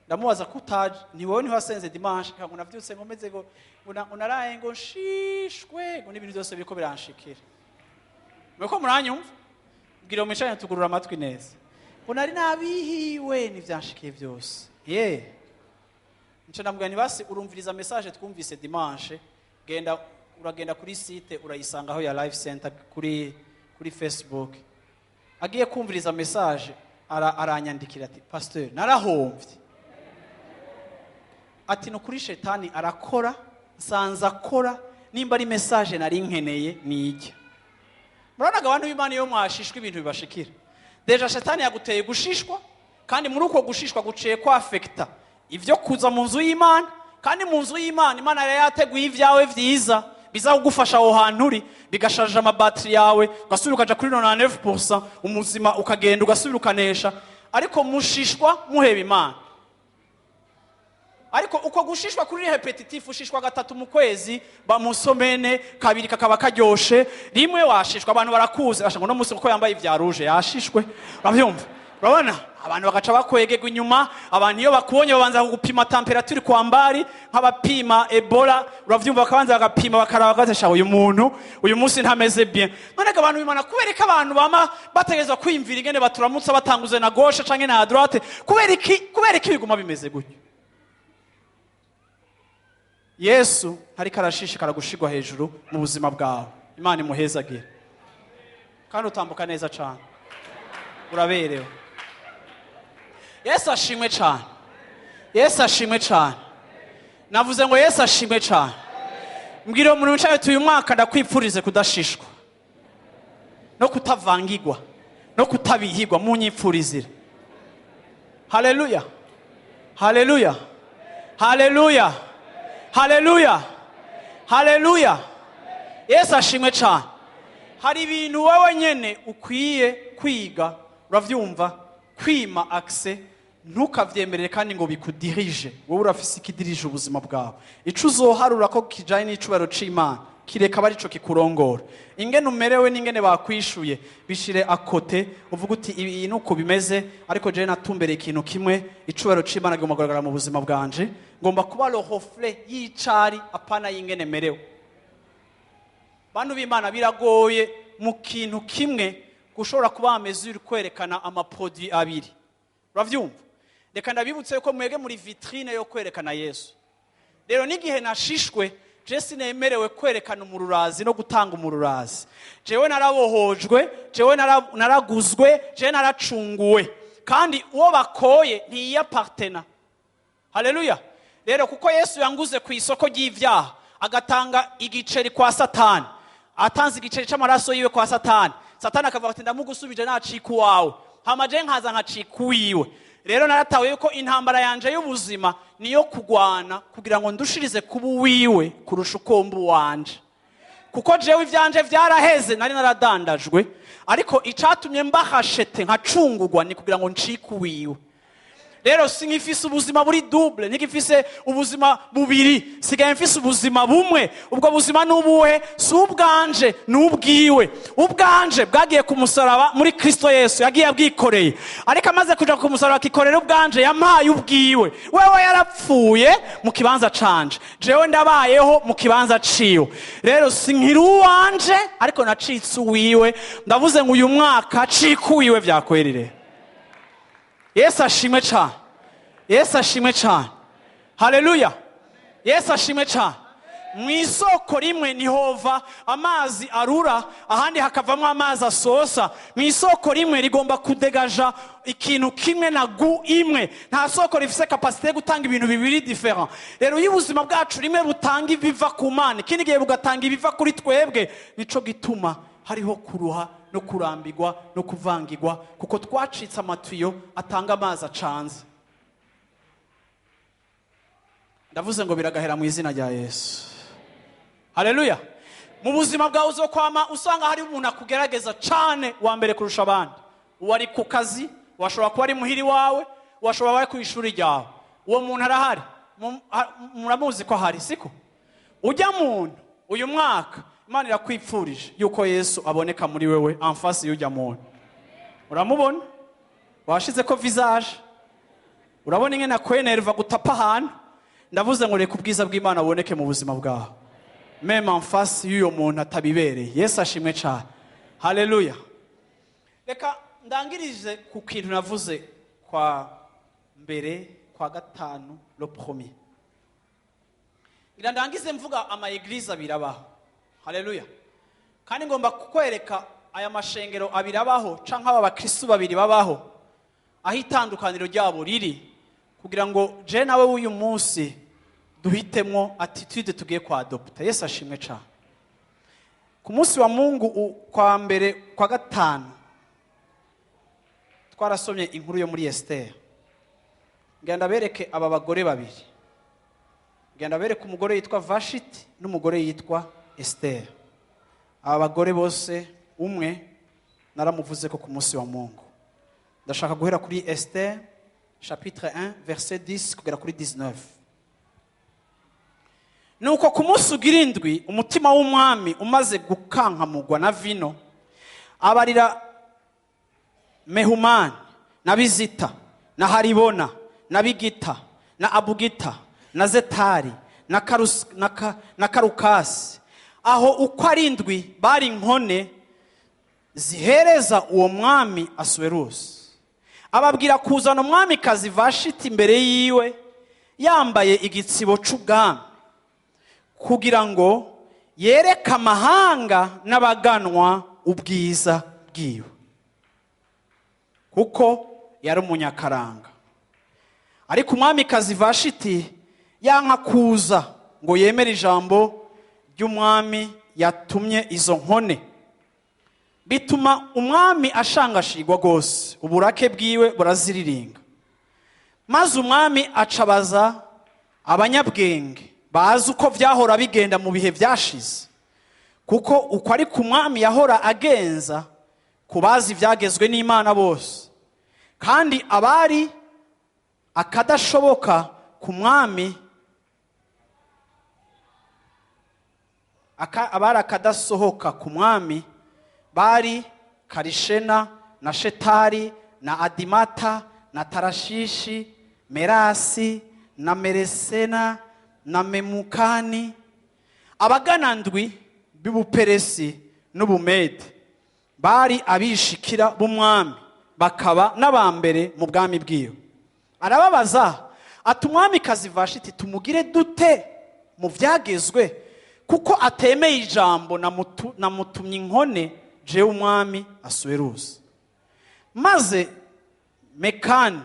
[SPEAKER 1] Ndamubaza ko utaje, ni wowe ntiwasenze dimanche? Ngo navyutse ngo meze ngo naraye ngo nshishwe, ngo n'ibintu byose biriko biranshikira. Mweko muranyumva? Mbwira mwicanye, tugurura amatwi neza. Ngo nari nabihiwe n'ivyanshikiye byose. Ye, nca ndamubwira nti: "Basi urumviriza message twumvise dimanche, genda uragenda kuri site urayisangaho ya Life Center kuri Facebook." Agiye kumviriza message, aranyandikira ati: "Pasteur, narahomvye." Ati: "Ni ukuri shetani arakora, nsanze akora. Nimba ari message nari nkeneye nijya." Murabonaga, abantu b'Imana, iyo mwashishwa ibintu bibashikira, déjà shetani yaguteye gushishwa, kandi muri uko gushishwa guciye kwafekita ibyo kuza mu nzu y'Imana. Kandi mu nzu y'Imana, Imana yari yateguye ibyawe byiza biza kugufasha aho hantu uri, bigasharija amabatiri yawe, ugasubira ukaja kuri 99%, umuzima ukagenda ugasubira ukanesha. Ariko mushishwa muheba Imana. Ariko uko gushishwa kuri répétitif, ushishwa gatatu mu kwezi, bamusomene kabiri kakaba karyoshe, rimwe washishwa abantu barakuze, basha ngo no munsi kuko yambaye ibya rouge yashishwe. Urabyumva? Urabona abantu bagaca bakwegerwa inyuma. Abantu iyo bakubonye babanza kugupima température kwa mbari nk'abapima Ebola. Uravyumva? Bakabanza bagapima, bakaraba, bagatesha uyu muntu uyu munsi ntameze bien. None abantu bimana, kubera ko abantu bama bategerezwa kwiyumvira ingene baturamutsa batanguze na gauche canke na droite, kubera iki? Kubera iki biguma bimeze gutyo? Yesu ntariko arashishikara gushirwa hejuru mu buzima bwawe. Imana imuhezagire. Kandi utambuka neza cane, uraberewe. Yesu ashimwe cyane. Yesu ashimwe cyane. Navuze ngo Yesu ashimwe cyane. Mbwira uwo muntu wicaye uyu mwaka, ndakwipfurize kudashishwa no kutavangirwa no kutabihigwa. Munyipfurizire. Haleluya, haleluya, haleluya, haleluya, haleluya. Yesu ashimwe cyane. Hari ibintu wowe nyene ukwiye kwiga, uravyumva, kwima accès, ntukavyemerere kandi ngo bikudirije. Wowe urafise ikidirije ubuzima bwawe. Ico uzoharura ko kijanye n'icubahiro c'Imana, kireka aba arico kikurongora. Ingene umerewe n'ingene bakwishuye, bishire à côté, uvuga uti: "Ibi nuko bimeze, ariko jewe natumbereye ikintu kimwe: icubahiro c'Imana kigomba kugaragara mu buzima bwanje. Ngomba kuba le reflet y'icari, apana y'ingene merewe." Bantu b'Imana, biragoye mu kintu kimwe gushobora kuba mesure kwerekana ama produits abiri, uravyumva? Reka ndabibutse ko mwege muri vitrine yo kwerekana Yesu. Rero n'igihe nashishwe, je sinemerewe kwerekana umururazi no gutanga umururazi. Jewe narabohojwe, jewe naraguzwe, jewe naracunguwe, kandi uwo bakoye ntiyiyapartena. Haleluya. Rero kuko Yesu yanguze ku isoko ry'ibyaha, agatanga igiceri kwa Satani, atanze igiceri c'amaraso yiwe kwa Satani, Satani akavuga ati: "Ndamugusubije, nacika uwawe." Hama je nkaza nkacika uwiwe. Rero naratawe yuko intambara yanje y'ubuzima niyo kugwana kugira ngo ndushirize kuba uwiwe kurusha uko mba uwanje, kuko jewe ivyanje vyaraheze, nari naradandajwe, ariko icatumye mbahashete nkacungurwa ni kugira ngo ncike uwiwe. Rero sinkifise ubuzima buri double, ntigifise ubuzima bubiri, sigaye mfise ubuzima bumwe. Ubwo buzima ni ubuhe? Si ubwanje, ni ubwiwe. Ubwanje bwagiye ku musaraba muri Kristo Yesu, yagiye abwikoreye, ariko amaze kuja ku musaraba akikorera ubwanje, yampaye ubwiwe. Wewe yarapfuye mu kibanza canje, jewe ndabayeho mu kibanza ciwe. Rero sinkiri uwanje, ariko nacitse uwiwe. Ndavuze ngo uyu mwaka cika uwiwe vyakwerire. Yesu ashimwe cyane. Yesu ashimwe cyane. Haleluya. Yesu ashimwe cyane. Mu isoko rimwe nihova amazi arura, ahandi hakavamo amazi asosa. Mu isoko rimwe rigomba kudegaja ikintu kimwe na goût imwe. Nta soko rifise capacité yo gutanga ibintu bibiri différents. Rero iyo ubuzima bwacu rimwe butanga ibiva ku Mana, ikindi gihe bugatanga ibiva kuri twebwe, nico gituma hariho kuruha no kurambirwa no kuvangirwa, kuko twacitse amatiyo atanga amazi acanze. Ndavuze ngo biragahera mu izina rya Yesu. Haleluya. Mu buzima bwawe uzokwama usanga hari umuntu akugerageza cane wa mbere kurusha abandi. Uwo ari ku kazi, washobora kuba ari muhiri wawe, washobora kuba ari ku ishuri ryawe. Uwo muntu arahari. Muramuzi ko ahari, siko? Ujya muntu, uyu mwaka Imana irakwipfurije yuko Yesu aboneka muri wewe en face y'ujya muntu. Uramubona, washize ko visage, urabona ingene akwenerva gutapa ahantu. Ndavuze ngo reka ubwiza bw'Imana buboneke mu buzima bwawe, même en face y'uyo muntu atabibereye. Yesu ashimwe cyane. Haleluya. Reka ndangirize ku kintu navuze kwa mbere, kwa gatanu, le premier. Ngira ndangize mvuga ama églises abiri abaho. Haleluya. Kandi ngomba kukwereka aya mashengero abiri abaho, canke aba bakristu babiri babaho, aho itandukaniro ryabo riri, kugira ngo je nawe w'uyu munsi duhitemwo attitude tugiye kwa adopta. Yesu ashimwe cyane. Ku munsi wa Mungu, kwa mbere, kwa gatanu, twarasomye inkuru yo muri Esiteri. Ngenda bereke aba bagore babiri, ngenda bereke umugore yitwa Vashiti n'umugore yitwa Esiteri. Aba bagore bose, umwe naramuvuze ko ku munsi wa Mungu. Ndashaka guhera kuri Esiteri chapitre 1 verset 10 kugera kuri 19. Nuko ku munsi ugira indwi, umutima w'umwami umaze gukankamugwa na vino, abarira Mehumani na Bizita na Haribona na Bigita na Abugita na Zetari na Karukasi, aho uko ari indwi bari inkone zihereza uwo mwami Asuwerusi. Ababwira kuzana umwamikazi Vashiti imbere yiwe yambaye igitsibo c'ubwami, kugira ngo yereke amahanga n'abaganwa ubwiza bwiwe, kuko yari umunyakaranga. Ariko umwamikazi Vashiti yanka kuza ngo yemere ijambo ry'umwami yatumye izo nkone, bituma umwami ashangashigwa rwose, uburake bwiwe buraziriringa. Maze umwami acabaza abanyabwenge bazi uko vyahora bigenda mu bihe vyashize, kuko uko ari ku mwami yahora agenza ku bazi ivyagezwe n'Imana bose, kandi abari akadashoboka ku mwami, abari akadasohoka ku mwami bari Karishena na Shetari na Adimata na Tarashishi, Merasi na Meresena na Memukani, abaganandwi b'Ubuperesi n'Ubumedi, bari abishikira b'umwami, bakaba n'abambere mu bwami bwiwe. Arababaza ati: umwamikazi Vashiti tumugire dute mu vyagezwe, kuko atemeye ijambo namutumye inkone jewe umwami Asuwerusi? Maze Mekani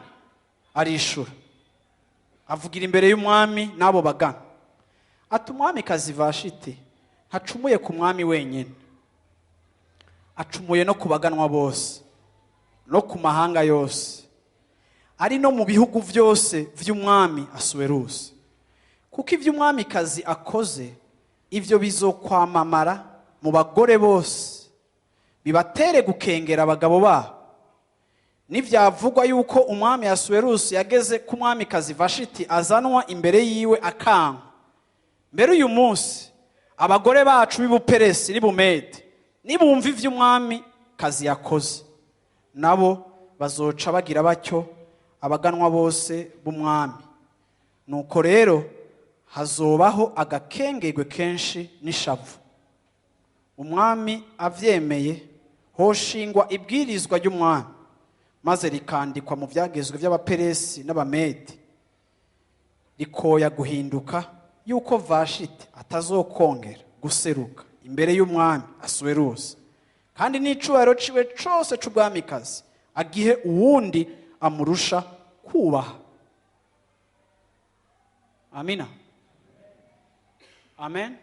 [SPEAKER 1] arishura avugira imbere y'umwami n'abo bagana ati: umwamikazi Vashiti ntacumuye ku mwami wenyine, acumuye no ku baganwa bose no ku mahanga yose ari no mu bihugu byose vy'umwami Asuwerusi, kuko ivyo umwamikazi akoze ivyo bizokwamamara mu bagore bose, bibatere gukengera abagabo babo. Nivyavugwa yuko umwami Asuwerusi yageze ku mwamikazi Vashiti azanwa imbere yiwe akanka, mbere uyu munsi abagore bacu b'Ubuperesi n'Ubumedi nibumva ivyo umwami kazi yakoze, nabo bazoca bagira batyo abaganwa bose b'umwami. Nuko rero hazobaho agakengerwe kenshi n'ishavu. Umwami avyemeye, hoshingwa ibwirizwa ry'umwami, maze rikandikwa mu vyagezwe vy'Abaperesi n'Abamedi, rikoya guhinduka yuko Vashiti atazokongera guseruka imbere y'umwami Asuwerusi, kandi n'icubahiro ciwe cose c'ubwamikazi agihe uwundi amurusha kubaha. Amina. Amen.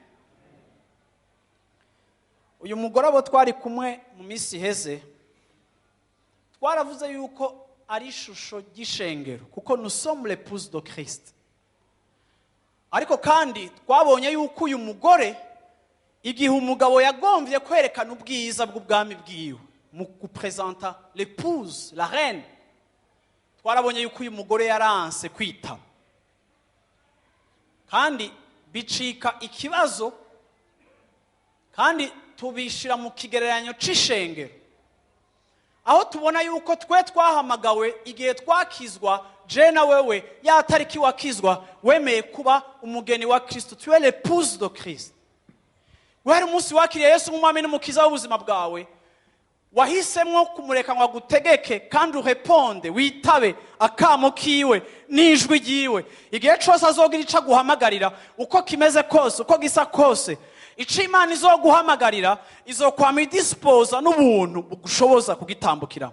[SPEAKER 1] Uyu mugore abo twari kumwe mu minsi iheze twaravuze yuko ari ishusho ry'ishengero, kuko nous sommes l'épouse de Christ. Ariko kandi twabonye yuko uyu mugore, igihe umugabo yagombye kwerekana ubwiza bw'ubwami bwiwe mu gupresenta l'épouse, la reine, twarabonye yuko uyu mugore yaranse kwitaba, kandi bicika ikibazo, kandi tubishira mu kigereranyo c'ishengero, aho tubona yuko twe twahamagawe igihe twakizwa, je na wewe, ya tariki wakizwa wemeye kuba umugeni wa Kristo, tu es l'épouse de Christ. Guhera umunsi wakiriye Yesu nk'umwami n'umukiza w'ubuzima bwawe, wahisemwo kumureka ngo agutegeke, kandi ureponde, witabe akamo kiwe n'ijwi ryiwe. Igihe cose azogira ico aguhamagarira, uko kimeze kose, uko gisa kose, ico Imana izoguhamagarira izokwama idispoza n'ubuntu bugushoboza kugitambukira.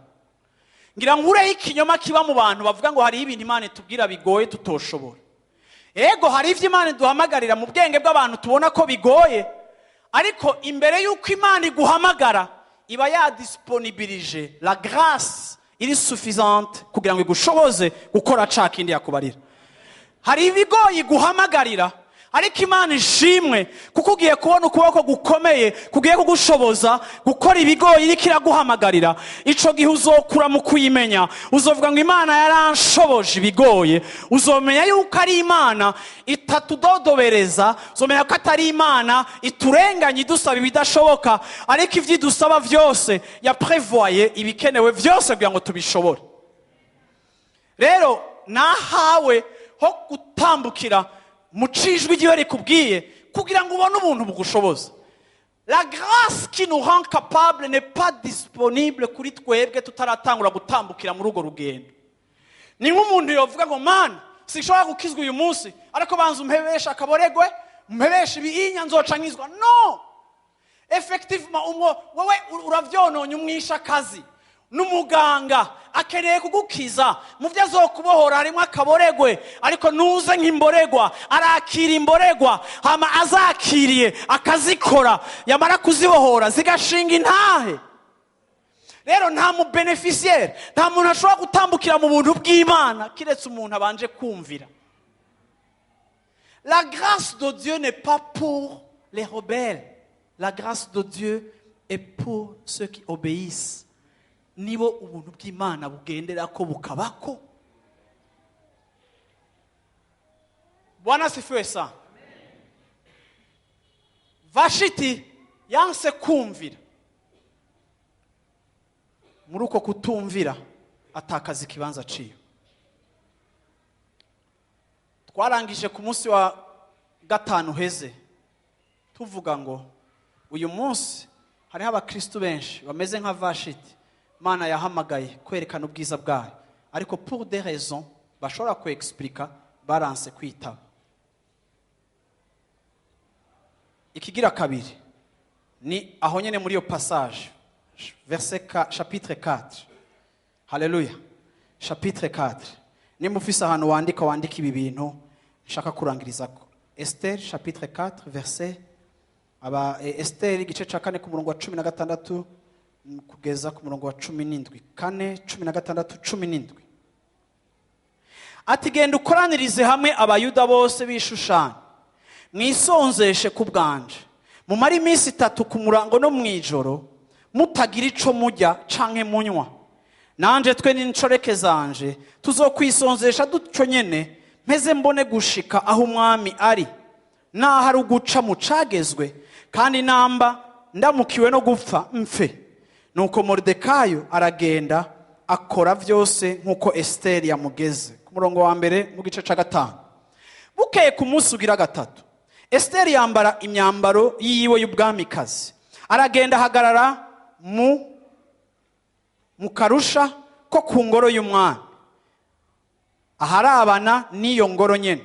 [SPEAKER 1] Ngira nkureho ikinyoma kiba mu bantu bavuga ngo hari ibintu Imana itubwira bigoye tutoshobora. Ego, hari ivyo Imana iduhamagarira mu bwenge bw'abantu tubona ko bigoye, ariko imbere y'uko Imana iguhamagara iba yadisponibilije la grâce iri suffisante kugira ngo igushoboze gukora ca kindi yakubarira. Hari ibigoye iguhamagarira, ariko Imana ishimwe kuko ugiye kubona ukuboko gukomeye kugiye kugushoboza gukora ibigoye iriko iraguhamagarira. Ico gihe uzokura mu kuyimenya, uzovuga ngo Imana yaranshoboje ibigoye. Uzomenya yuko ari Imana itatudodobereza, uzomenya ko atari Imana iturenganya idusaba ibidashoboka, ariko ivyo idusaba vyose yaprevoye ibikenewe vyose kugira ngo tubishobore. Rero nahawe ho gutambukira mu cijwi ry'iwe rikubwiye kugira ngo ubone ubuntu bugushoboza. La grâce qui nous rend capable n'est pas disponible kuri twebwe tutaratangura gutambukira muri urwo rugendo. Ni nk'umuntu yovuga ngo Mana, sinshobora gukizwa uyu munsi, ariko banza umpebeshe akaboregwe, umpebeshe ibiyinya nzoca nkizwa. No! Effectivement, umwo wewe uravyononye umwisha akazi. N'umuganga akeneye kugukiza. Mu byo azokubohora harimo akaboregwe, ariko nuze nk'imboregwa, arakira imboregwa, hama azakiriye akazikora, yamara kuzibohora zigashinga intahe. Rero nta mu bénéficiaire, nta muntu ashobora gutambukira mu buntu bw'Imana kiretse umuntu abanje kumvira. La grâce de Dieu n'est pas pour les rebelles, la grâce de Dieu est pour ceux qui obéissent. Nibo ubuntu bw'Imana bugendera ko bukabako. Bwana asifiwe sana. Vashiti yanse kumvira. Muri uko kutumvira atakaza ikibanza ciwe. Twarangije ku munsi wa gatanu uheze tuvuga ngo uyu munsi hariho abakristu benshi bameze nka Vashiti Mana yahamagaye kwerekana ubwiza bwayo, ariko pour des raisons bashobora kuexplica baranse kwitaba. Ikigira kabiri ni aho nyene muri iyo passage, verset chapitre 4. Haleluya. Chapitre 4. Nimba ufise ahantu wandika, wandika ibi bintu nshaka kurangirizako. Esther chapitre 4 verset aba Esther igice ca 4 ku murongo wa 16 kugeza ku murongo wa 17. 4 16 17. Ati genda ukoranirize hamwe abayuda bose bishushanya, mwisonzeshe ku bwanje, mumare iminsi 3 ku murango no mwijoro, mutagira ico murya canke munywa. Nanje twe n'inshoreke zanje tuzokwisonzesha dutyo nyene, mpeze mbone gushika aho umwami ari, naho ari uguca mu cagezwe, kandi namba ndamukiwe no gupfa mfe. Nuko Moridekayo aragenda akora vyose nkuko Esteri yamugeze. Ku murongo wa mbere mu gice ca 5. Bukeye ku munsi ugira 3, Esteri yambara imyambaro yiwe y'ubwamikazi, aragenda ahagarara mu karusha ko ku ngoro y'umwami, aharabana n'iyo ngoro nyene.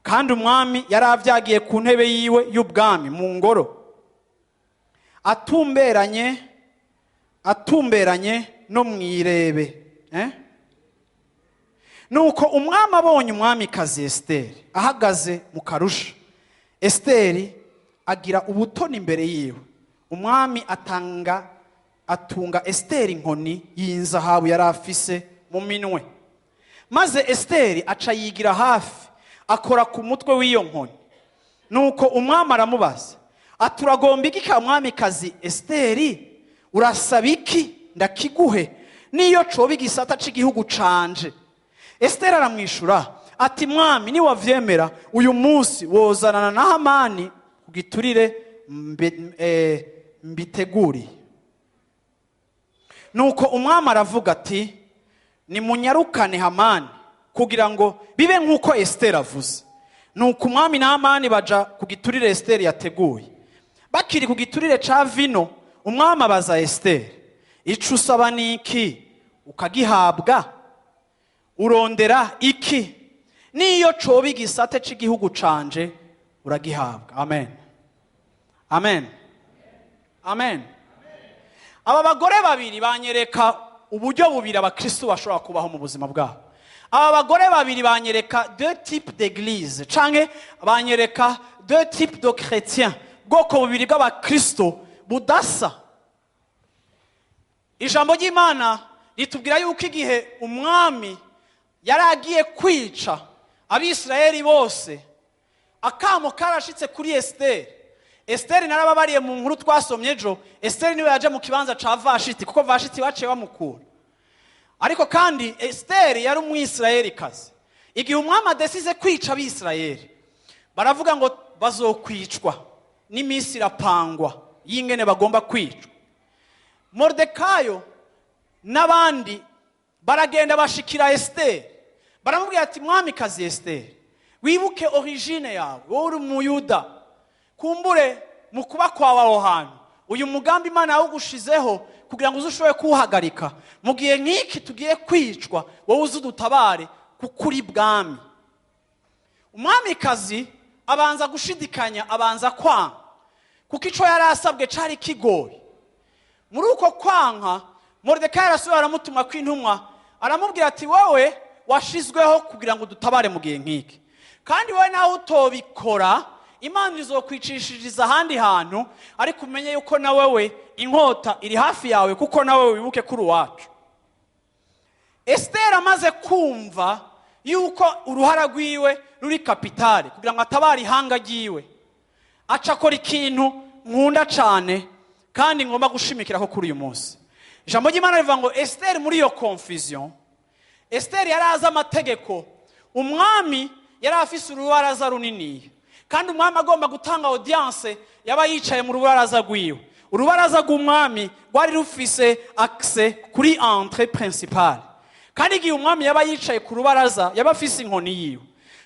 [SPEAKER 1] Kandi umwami yari avyagiye ku ntebe yiwe y'ubwami mu ngoro, atumberanye no mwirebe. Nuko umwami abonye umwamikazi Esteri ahagaze mu karusha, Esteri agira ubutoni imbere yiwe. Umwami atunga Esteri inkoni y'inzahabu yari afise mu minwe. Maze Esteri aca yigira hafi, akora ku mutwe w'iyo nkoni. Nuko umwami aramubaza ati uragomba iki ka mwamikazi Esteri? Urasaba iki ndakiguhe, niyo coba igisata c'igihugu canje? Esteri aramwishura ati mwami, niwavyemera uyu munsi wozanana na Hamani ku giturire mbiteguriye. Nuko umwami aravuga ati nimunyarukane Hamani kugira ngo bibe nkuko Esteri avuze. Nuko umwami na Hamani baja ku giturire Esteri yateguye. Bakiri ku giturire ca vino, umwami abaza Esteri, ico usaba ni iki ukagihabwa? Urondera iki? Niyo coba igisate c'igihugu canje uragihabwa. Amen. Amen. Amen. Aba bagore babiri banyereka uburyo bubiri abakristo bashobora kubaho mu buzima bwabo. Aba bagore babiri banyereka deux types d'église, canke banyereka deux types de chrétiens, bwoko bubiri bw'abakristo budasa. Ijambo ry'Imana ritubwira yuko igihe umwami yari agiye kwica Abisirayeli bose, akamo karashitse kuri Esteri. Esteri narababariye mu nkuru twasomye ejo, Esteri niwe yaje mu kibanza ca Vashiti, kuko Vashiti baciye bamukura. Ariko kandi Esteri yari umwisirayelikazi. Igihe umwami adesize kwica Abisirayeli, baravuga ngo bazokwicwa, n'iminsi irapangwa y'ingene bagomba kwicwa. Moridekayo n'abandi baragenda bashikira Esteri, baramubwira ati mwamikazi Esteri, wibuke origine yawe, wowe uri umuyuda, kumbure mu kuba kwawe aho hantu uyu mugambi Imana yawugushizeho kugira ngo uze ushobore kuwuhagarika. Mu gihe nk'iki tugiye kwicwa, wowe uze udutabare kuko uri bwami. Umwamikazi abanza gushidikanya, abanza kwanga, kuko ico yari asabwe cari kigoye. Muri uko kwanka Moridekayi arasubira aramutuma kw'intumwa, aramubwira ati wowe washizweho kugira ngo dutabare mu gihe nk'iki, kandi wowe nawe utobikora Imana izokwicishiriza ahandi hantu, ariko umenye yuko na wewe inkota iri hafi yawe, kuko nawe wibuke kuri uwacu. Esiteri amaze kumva yuko uruhara rwiwe ruri kapitale kugira ngo atabare ihanga ryiwe, aca akora ikintu nkunda cyane kandi ngomba gushimikira ko kuri uyu munsi. Ijambo ry'Imana rivuga ngo Esiteri muri iyo confusion, Esiteri yari azi amategeko, umwami yari afise urubaraza runini, kandi umwami agomba gutanga audience yaba yicaye mu rubaraza rwiwe. Urubaraza rw'umwami rwari rufise accès kuri entrée principale, kandi igihe umwami yaba yicaye ku rubaraza yaba afise inkoni yiwe.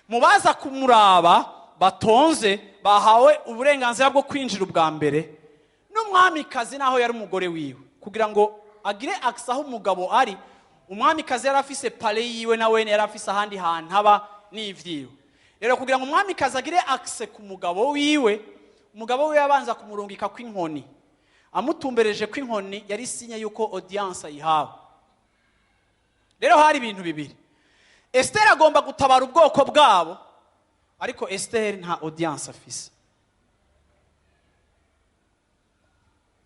[SPEAKER 1] Mu baza kumuraba batonze bahawe uburenganzira bwo kwinjira ubwa mbere, n'umwamikazi naho yari umugore wiwe, kugira ngo agire accès aho umugabo ari. Umwamikazi yari afise palais yiwe, na wene yari afise ahandi hantu aba n'ivyiwe. Rero kugira ngo umwamikazi agire accès ku mugabo wiwe, umugabo wiwe abanza kumurungika kw'inkoni, amutumbereje kw'inkoni yari signe yuko audience ayihawe. Rero hari ibintu bibiri, Esther agomba gutabara ubwoko bwabo, ariko Esther nta audience afise.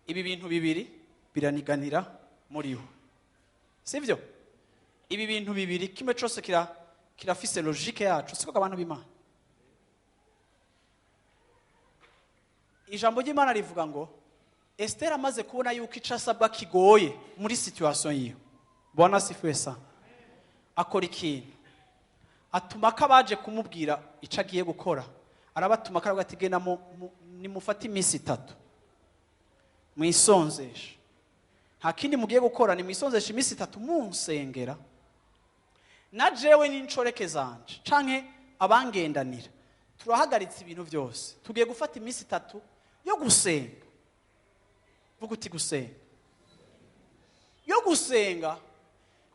[SPEAKER 1] Ibi bintu bibiri biraniganira muri we, sivyo? Ibi bintu bibiri kimwe cyose kirafise logique yacu, siko abantu b'Imana. Ijambo ry'Imana rivuga ngo Esther amaze kubona yuko ico asabwa kigoye muri situation yiwe, Bwana asifiwe sana, akora ikintu atuma ko abaje kumubwira ico agiye gukora, arabatuma ko ati genda nimufate iminsi itatu mwisonzeshe, nta kindi mugiye gukora, ni mwisonzeshe iminsi itatu munsengera, na jewe n'inshoreke zanje canke abangendanira, turahagaritse ibintu byose, tugiye gufata iminsi itatu yo gusenga. Vuga uti gusenga, yo gusenga,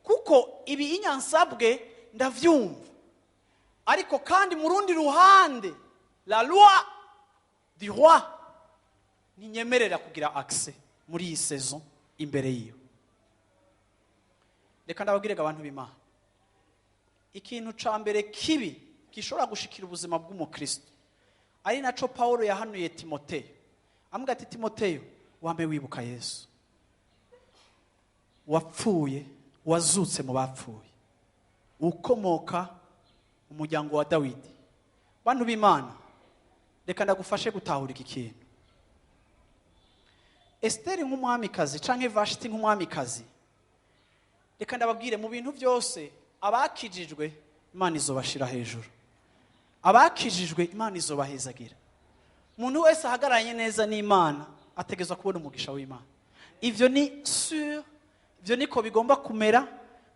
[SPEAKER 1] kuko ibi inyansabwe ndavyumva, ariko kandi mu rundi ruhande la loi du roi ntinyemerera kugira accès muri iyi saison imbere yiwe. Reka ndababwire abantu b'Imana, ikintu ca mbere kibi gishobora gushikira ubuzima bw'umukristo, ari naco Paulo yahanuye Timoteyo, amubwira ati Timoteyo, wambe wibuka Yesu wapfuye, wazutse mu bapfuye, ukomoka mu muryango wa Dawidi. Bantu b'Imana, reka ndagufashe gutahura iki kintu. Esteri nk'umwamikazi canke Vashti nk'umwamikazi, reka ndababwire, mu bintu byose abakijijwe Imana izobashira hejuru, abakijijwe Imana izobahezagira. Umuntu wese ahagararanye neza n'Imana ategezwa kubona umugisha w'Imana. Ivyo ni sûr, ivyo niko bigomba kumera.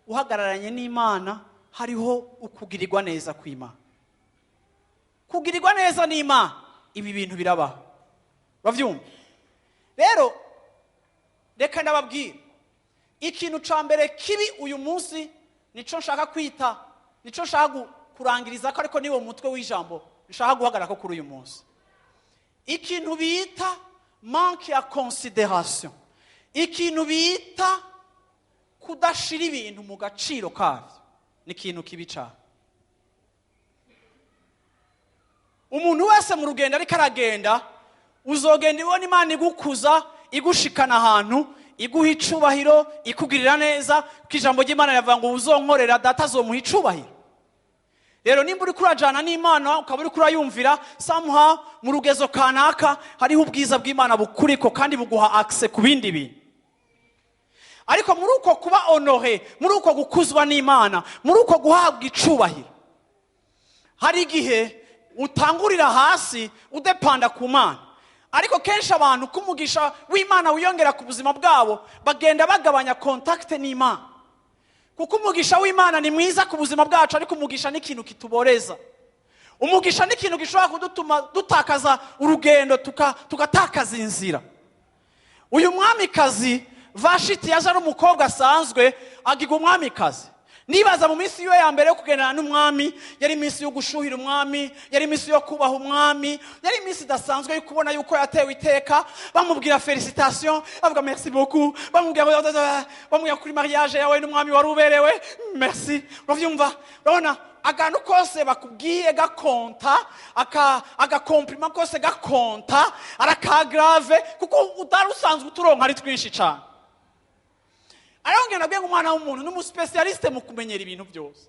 [SPEAKER 1] Uhagararanye n'Imana hariho ukugirirwa neza kw'Imana, kugirirwa neza n'Imana, ibi bintu birabaho, bavyumva. Rero reka ndababwire ikintu ca mbere kibi uyu munsi, nico nshaka kwita, nico nshaka kurangiriza ko, ariko niwo mutwe w'ijambo nshaka guhagarara ko kuri uyu munsi, ikintu bita manque ya considération, ikintu bita kudashira ibintu mu gaciro kavyo, ni ikintu kibi cyane. Umuntu wese mu rugendo ariko aragenda, uzogenda ibona Imana igukuza, igushikana ahantu, iguha icubahiro, ikugirira neza, kuko ijambo ry'Imana rivuga ngo uzonkorera data azomuha icubahiro. Rero nimba uri kurajana n'Imana ukaba uri kurayumvira somehow mu rugezo kanaka, hariho ubwiza bw'Imana bukuriko kandi buguha accès ku bindi bintu. Ariko muri uko kuba honoré, muri uko gukuzwa n'Imana, muri uko guhabwa icubahiro, hari igihe utangurira hasi udepanda ku Mana. Ariko kenshi abantu kumugisha w'Imana wiyongera ku buzima bwabo bagenda bagabanya contact n'Imana, kuko umugisha w'Imana ni mwiza ku buzima bwacu, ariko umugisha ni ikintu kituboreza, umugisha ni ikintu gishobora kudutuma dutakaza urugendo, tugatakaza inzira. Uyu mwamikazi Vashiti yaje ari umukobwa asanzwe, agiga umwamikazi. Nibaza mu minsi yiwe ya mbere yo kugendana n'umwami, yari iminsi yo gushuhira umwami, yari iminsi yo kubaha umwami, yari iminsi idasanzwe yo kubona yuko yatewe iteka. Bamubwira félicitation, avuga merci beaucoup. Bamubwira ngo, bamubwira kuri mariage yawe n'umwami wari uberewe, merci. Uravyumva, urabona akantu kose bakubwiye gakonta, aga compliment kose gakonta, arakagrave kuko utari usanzwe uturonka ari twinshi cyane. Arongera nabwiye ngo umwana w'umuntu ni umu spécialiste mu kumenyera ibintu byose.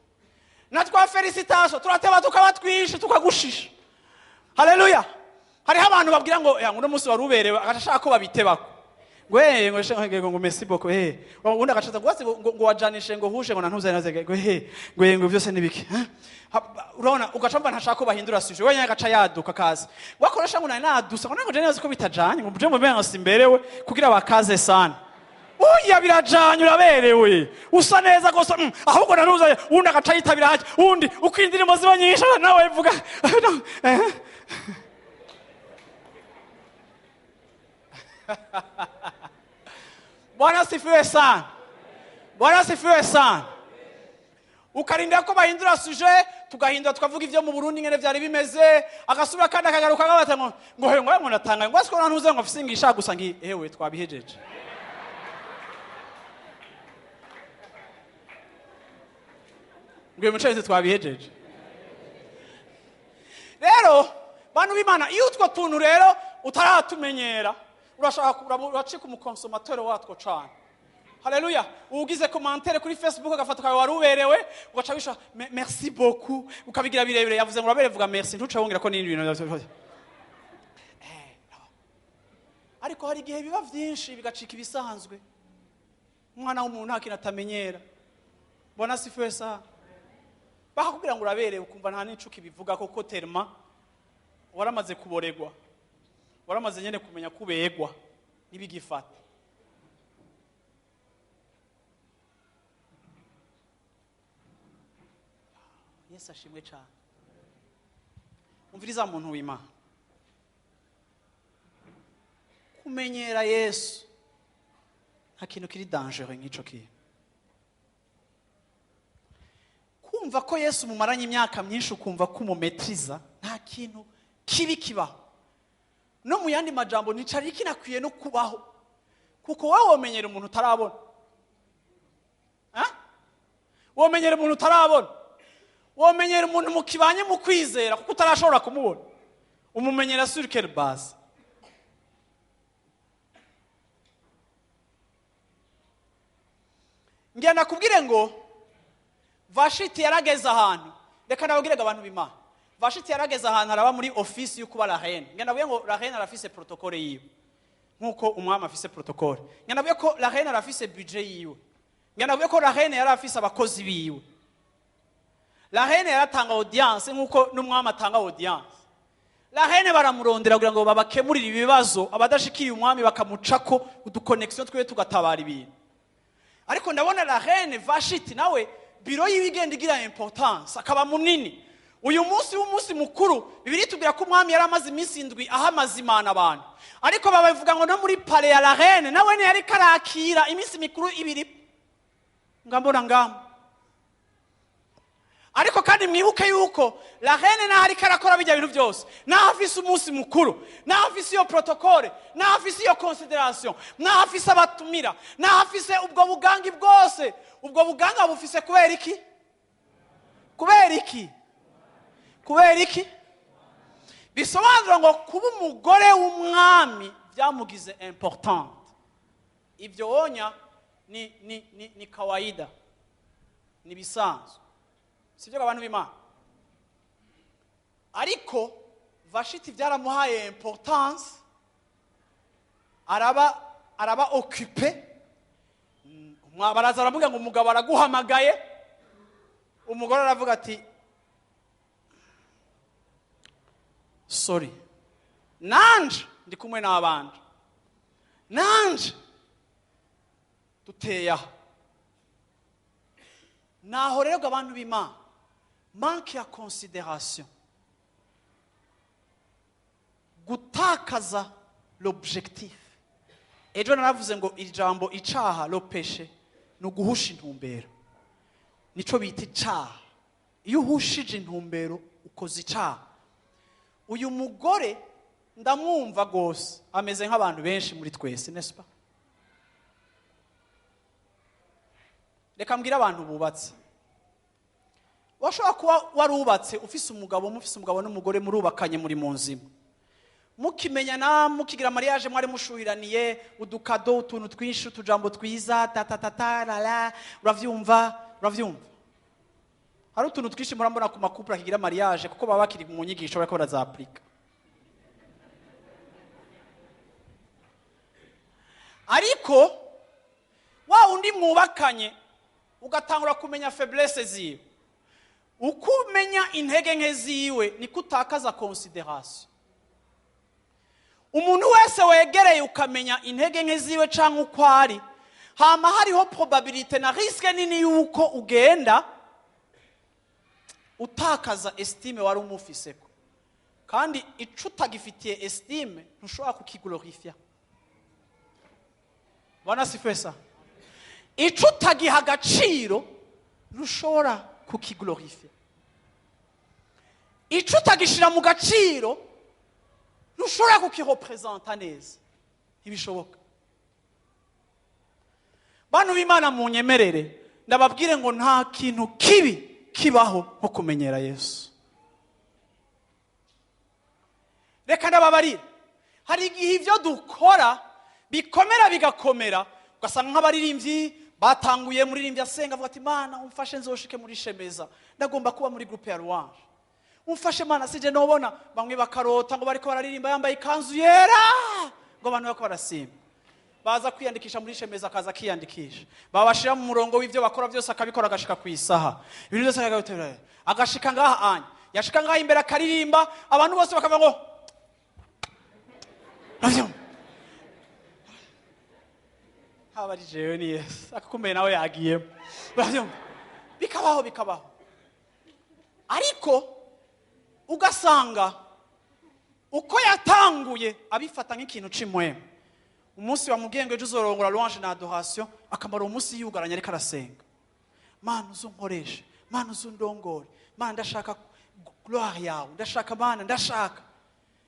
[SPEAKER 1] Na twa félicitation turateba tukaba twinshi, tukagushisha. Haleluya! Hariho abantu babwira ngo ya ngo uno munsi wari uberewe, agaca ashaka ko babitebako, ngo eh, ngo ngo merci beaucoup. Ubundi agaca ngo wase ngo wajanishe, ngo huje, ngo nantuze naze, ngo ngo ngo byose nibiki. Urabona, ugaca mva ntashaka ko bahindura sujet, wenyine agaca yaduka kaza ngo akoresha ngo nari nadusa, ngo ntabwo nzi ko bitajanye, ngo muje mu ngo simberewe kugira bakaze sana. Oya, birajanye, uraberewe, usa neza rwose. Ahubwo nanuza uwundi agaca yitabira hajya uwundi uko indirimbo ziba nyinshi nawe vuga. Bwana sifiwe sana, Bwana sifiwe sana. Ukarindira ko bahindura sujet, tugahindura tukavuga ivyo mu Burundi ngene vyari bimeze, agasubira kandi akagaruka ngabata ngo natanga ngo asiko nantuze ngo afise ngisha gusa ngi ewe twabihejeje. Ngo muceze twabihejeje. Rero bantu b'Imana, iyo utwo tuntu rero utaratumenyera, urashaka uracika umu consommateur watwo cane. Haleluya! Ugize commentaire kuri Facebook agafata kawe wari uberewe, ugaca wisha merci beaucoup, ukabigira birebire. Yavuze ngo uraberewe, vuga merci, ntuce wongera ko n'ibindi bintu. Ariko hari igihe biba vyinshi bigacika ibisanzwe. Umwana w'umuntu nta kintu atamenyera. Bwana sifiwe sana. Bakakubwira ngo uraberewe, ukumva nta n'icuki bivuga, koko terma waramaze kuboregwa, waramaze nyene kumenya kubegwa n'ibigifata. Yesu ashimwe cyane. Umviriza muntu w'Imana, kumenyera Yesu nta kintu kiri dangereux nk'ico kintu. Kumva ko Yesu mumaranye imyaka myinshi, ukumva ko umumetriza, nta kintu kibi kibaho. No mu yandi majambo, nicari kinakwiye no kubaho, kuko wowe womenyera umuntu utarabona. Womenyera umuntu utarabona, womenyera umuntu mukibanye mu kwizera kuko utarashobora kumubona, umumenyera sur quelle base? Ngira nakubwire ngo Vashiti yarageze ahantu. Reka nababwire ngo abantu b'Imana, Vashiti yarageze ahantu araba muri office yo kuba la reine. Ngira nababwire ngo la reine arafise protocole yiwe nkuko umwami afise protocole. Ngira nababwire ko la reine arafise budget yiwe. Ngira nababwire ko la reine yarafise abakozi biwe. La reine yaratanga audience nkuko n'umwami atanga audience. La reine baramurondera kugira ngo babakemurire ibibazo, abadashikiriye umwami bakamucako udu connexion twiwe tugatabara ibintu. Ariko ndabona la reine Vashiti nawe biro yiwe igenda igira importance, akaba munini. Uyu munsi w'umunsi mukuru, Bibiliya itubwira ko umwami yari amaze iminsi 7 ahamaze Imana abantu, ariko babavuga ngo no muri palais ya la reine nawe ntiyari karakira iminsi mikuru 2 ngambona ngamba. Ariko kandi mwibuke yuko la reine naho ariko arakora bijya bintu byose, naho afise umunsi mukuru, naho afise iyo protocole, naho afise iyo considération, naho afise abatumira, naho afise ubwo bugangi bwose, ubwo buganga bufise kubera iki? Kubera iki? Kubera iki? Bisobanura ngo kuba umugore w'umwami byamugize important. Ibyo wonya ni kawaida, ni bisanzwe, sibyo abantu b'Imana? Ariko Vashiti byaramuhaye importance, araba occupé. Baraza baravuga ngo umugabo araguhamagaye, umugore aravuga ati sorry, nanje ndi kumwe n'abandi, nanje duteye aho. Naho rero abantu b'Imana, manque ya considération, gutakaza l'objectif. Ejo naravuze ngo ijambo icaha, le péché, ni uguhusha intumbero. Nico bita icaha. Iyo uhushije intumbero, ukoze icaha. Uyu mugore ndamwumva rwose, ameze nk'abantu benshi muri twese, n'est-ce pas? Reka mbwire abantu bubatse. Washobora kuba warubatse, ufise umugabo, mufise umugabo n'umugore, murubakanye, muri mu nzima, mukimenyana, mukigira mariage, mwari mushuhiraniye udukado, utuntu twinshi, utujambo twiza, ta la la, uravyumva, uravyumva. Hari utuntu twinshi murambona ku ma couples akigira mariage, kuko baba bakiri mu nyigisho, bariko barazapurika. Ariko wa undi mwubakanye, ugatangura kumenya faiblesse ziwe. Uko umenya intege nke ziwe, niko utakaza considération. Umuntu wese wegereye, ukamenya intege nke ziwe canke uko ari, hama hariho probabilité na risque nini yuko ugenda utakaza estime wari umufiseko. Kandi ico utagifitiye estime, ntushobora kukiglorifia. Bwana asifiwe sana. Ico utagiha agaciro, ntushobora kukiglorifia. Ico utagishira mu gaciro, ntushobora kukirepresenta neza, ntibishoboka. Bantu b'Imana, munyemerere ndababwire ngo nta kintu kibi kibaho nko kumenyera Yesu. Reka ndababarire, hari igihe ibyo dukora bikomera, bigakomera, ugasanga nk'abaririmbyi batanguye, muririmbyi asenga avuga ati: "Mana, umfashe nzoshike muri Shemeza, ndagomba kuba muri groupe ya louange, umfashe Mana." Sije nobona bamwe bakarota ngo bariko bararirimba yambaye ikanzu yera, ngo abantu bariko barasimba. Baza kwiyandikisha muri Shemeza, akaza akiyandikisha, babashira mu murongo w'ivyo bakora byose, akabikora, agashika ku isaha, ibintu byose akabitera, agashika ngaha anya, yashika ngaha imbere akaririmba, abantu bose bakavuga ngo uravyumva, haba ari jewe ni Yesu akakumeye nawe yagiyemo, uravyumva. Bikabaho, bikabaho. Ariko ugasanga uko yatanguye abifata nk'ikintu c'imwemu, umunsi wamubwiye ngo ejo uzorongora louange na adoration, akamara umunsi yugaranye ariko arasenga: "Mana, uzunkoreshe, Mana, uzundongore, Mana, ndashaka gloire yawe, ndashaka Mana, ndashaka."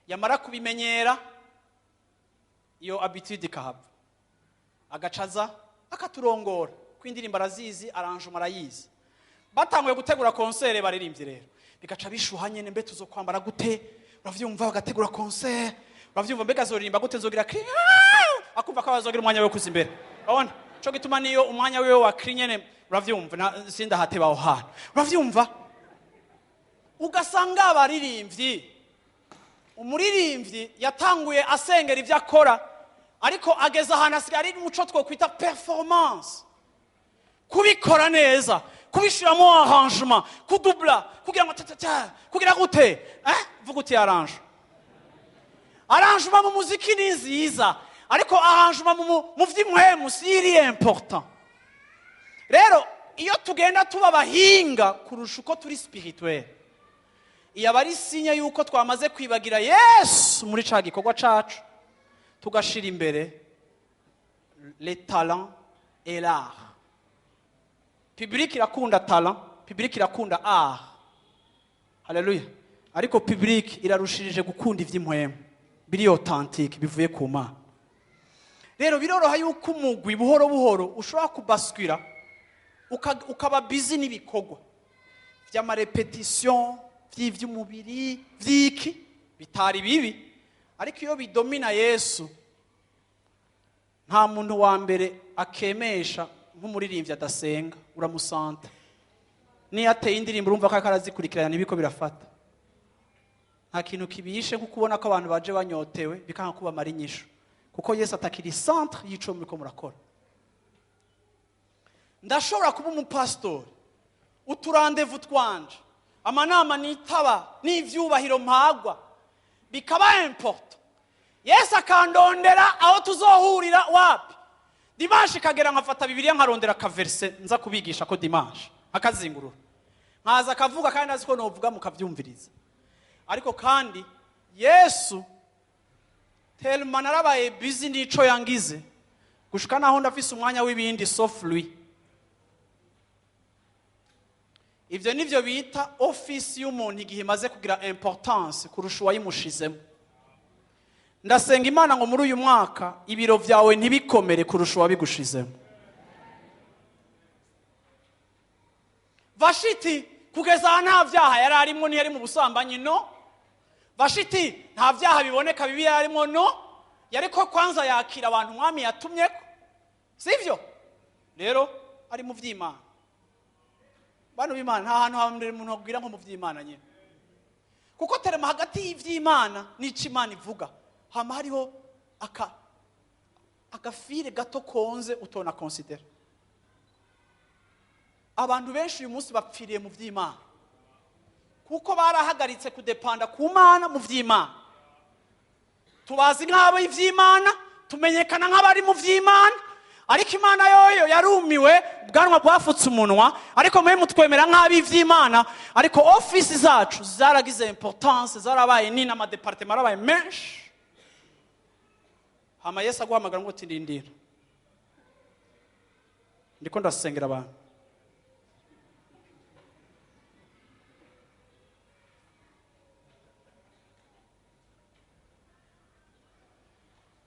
[SPEAKER 1] Yamara kubimenyera, iyo habitude ikahava, agacaza akaturongora ko indirimbo arazizi, arrangement arayizi. Batanguye gutegura concert, baririmbye rero bigaca bishuha nyene: mbe tuzokwambara gute? Uravyumva, bagategura concert, uravyumva, mbega azoririmba gute, nzogira cri? Akumva ko abazogira umwanya we kuza imbere. Urabona co gituma niyo umwanya wiwe wa cri nyene, uravyumva, sindahateba aho hantu, uravyumva. Ugasanga abaririmbyi, umuririmbyi yatanguye asengera ibyo akora, ariko ageze ahantu asigaye ari umuco twokwita performance, kubikora neza, kubishiramo arrangement, kudubla, kugira ngo tata, kugira gute, vuga uti arrange. Arrangement mu muziki ni nziza, ariko arrangement mu vy'impwemu si iri important. Rero iyo tugenda tuba abahinga kurusha uko turi spirituel, iyo aba ari signe yuko twamaze kwibagira Yesu muri ca gikorwa cacu, tugashira imbere les talents et l'art. Public irakunda talent, public irakunda art, haleluya, ariko public irarushirije gukunda ivy'impwemu biri authentique, bivuye ku Mana. Rero biroroha yuko umugwi buhoro buhoro ushobora kubaswira, ukaba busy n'ibikorwa vy'ama répétitions, vy'ivy'umubiri, vy'iki bitari bibi, ariko iyo bidomina Yesu, nta muntu wa mbere akemesha nk'umuririmbyi adasenga. Uramusanta niyo ateye indirimbo, urumva ko ariko arazikurikirana, ntibiko birafata. Nta kintu kibishe nko kubona ko abantu baje banyotewe, bikanga kubamara inyishu, kuko Yesu atakiri centre y'ico muriko murakora. Ndashobora kuba umupasitori, utu rendez-vous twanje, amanama nitaba n'ivyubahiro mpagwa bikaba important, Yesu akandondera aho tuzohurira wapi. Dimanche ikagera, nkafata Bibiliya, nkarondera aka verset nza kubigisha ko dimanche, akazingurura, nkaza akavuga, kandi azi ko novuga mukavyumviriza. Ariko kandi Yesu tellement narabaye busy n'ico yangize, gushika naho ndafise umwanya w'ibindi sauf lui. Ivyo nivyo bita office y'umuntu igihe imaze kugira importance kurusha uwayimushizemo. Ndasenga Imana ngo muri uyu mwaka ibiro vyawe ntibikomere kurusha uwabigushizemo. Vashiti kugeza aha nta vyaha yari arimwo, ntiyari mu busambanyi, no. Vashiti nta vyaha biboneka bibi yari arimwo, no. Yariko kwanza yakira abantu umwami yatumyeko, sivyo? Rero ari mu vy'Imana. Bantu b'Imana, nta hantu hambere umuntu akubwira nko mu vy'Imana nyene, kuko terema hagati y'ivy'Imana n'ico Imana ivuga hama hariho agafire gato konze utona considera. Abantu benshi uyu munsi bapfiriye mu vy'Imana kuko barahagaritse kudepanda ku Mana mu vy'Imana. Tubazi nk'abo ivy'Imana, tumenyekana nk'abari mu vy'Imana, ariko Imana yoyo yarumiwe, ubwanwa bwafutse umunwa, ariko mwe mutwemera nk'abo ivy'Imana, ariko office zacu zaragize importance, zarabaye nini, amadepartement arabaye menshi. Hama Yesu aguhamagara ngo tindindira, ndiko ndasengera abantu.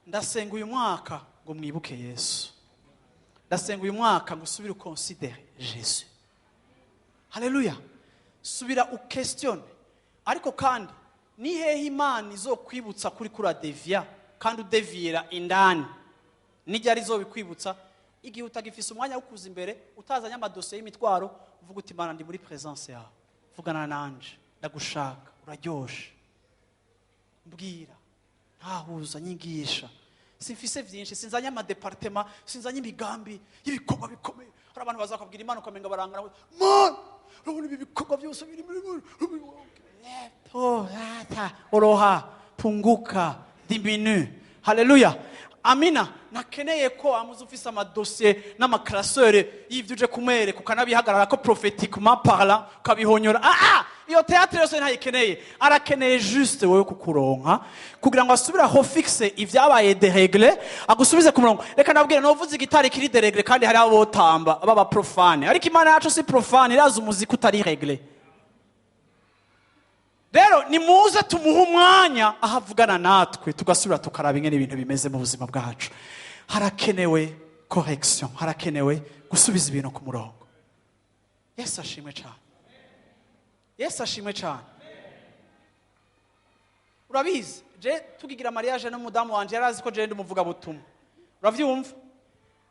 [SPEAKER 1] Ndasenga uyu mwaka ngo mwibuke Yesu. Ndasenga uyu mwaka ngo usubire ukonsidere Jésus. Haleluya. Subira uquestionne. Ariko kandi ni hehe Imana izokwibutsa kuri kuradevia kandi udevira indani? Nijya izobikwibutsa igihe utagifise umwanya wo kuza imbere, utazanye amadosiye y'imitwaro, uvuga uti Imana ndi muri présence yawe, vugana nanje, ndagushaka, uraryoshe, mbwira, ntahuza, nyigisha, simfise vyinshi, sinzanye amadepartement, sinzanye imigambi y'ibikorwa bikomeye. Hari abantu bazakubwira Imana ukamenga barangana, man urabona ibi bikorwa byose biri muri oroha, punguka, diminu. Haleluya, amina. Nakeneye ko amuze ufise amadosiye n'amakarasere y'ivyo uje kumwereka, ukanabihagarara ko prophétiquement parlant, ukabihonyora. Iyo théâtre yose ntayikeneye. Arakeneye juste wewe kukuronka kugira ngo asubire aho fixe ivyabaye déréglé, agusubize ku murongo. Reka nabwire, novuze igitari kiri déréglé kandi hari abo botamba baba profane, ariko Imana yacu si profane, irazi umuziki utari réglé. Rero nimuze tumuhe umwanya aho avugana natwe, tugasubira tukaraba ingene ibintu bimeze mu buzima bwacu. Harakenewe correction, harakenewe gusubiza ibintu ku murongo. Yesu ashimwe cyane, Yesu ashimwe cyane. Urabizi, je tukigira mariage n'umudamu wanje yarazi ko je ndi umuvugabutumwa, uravyumva?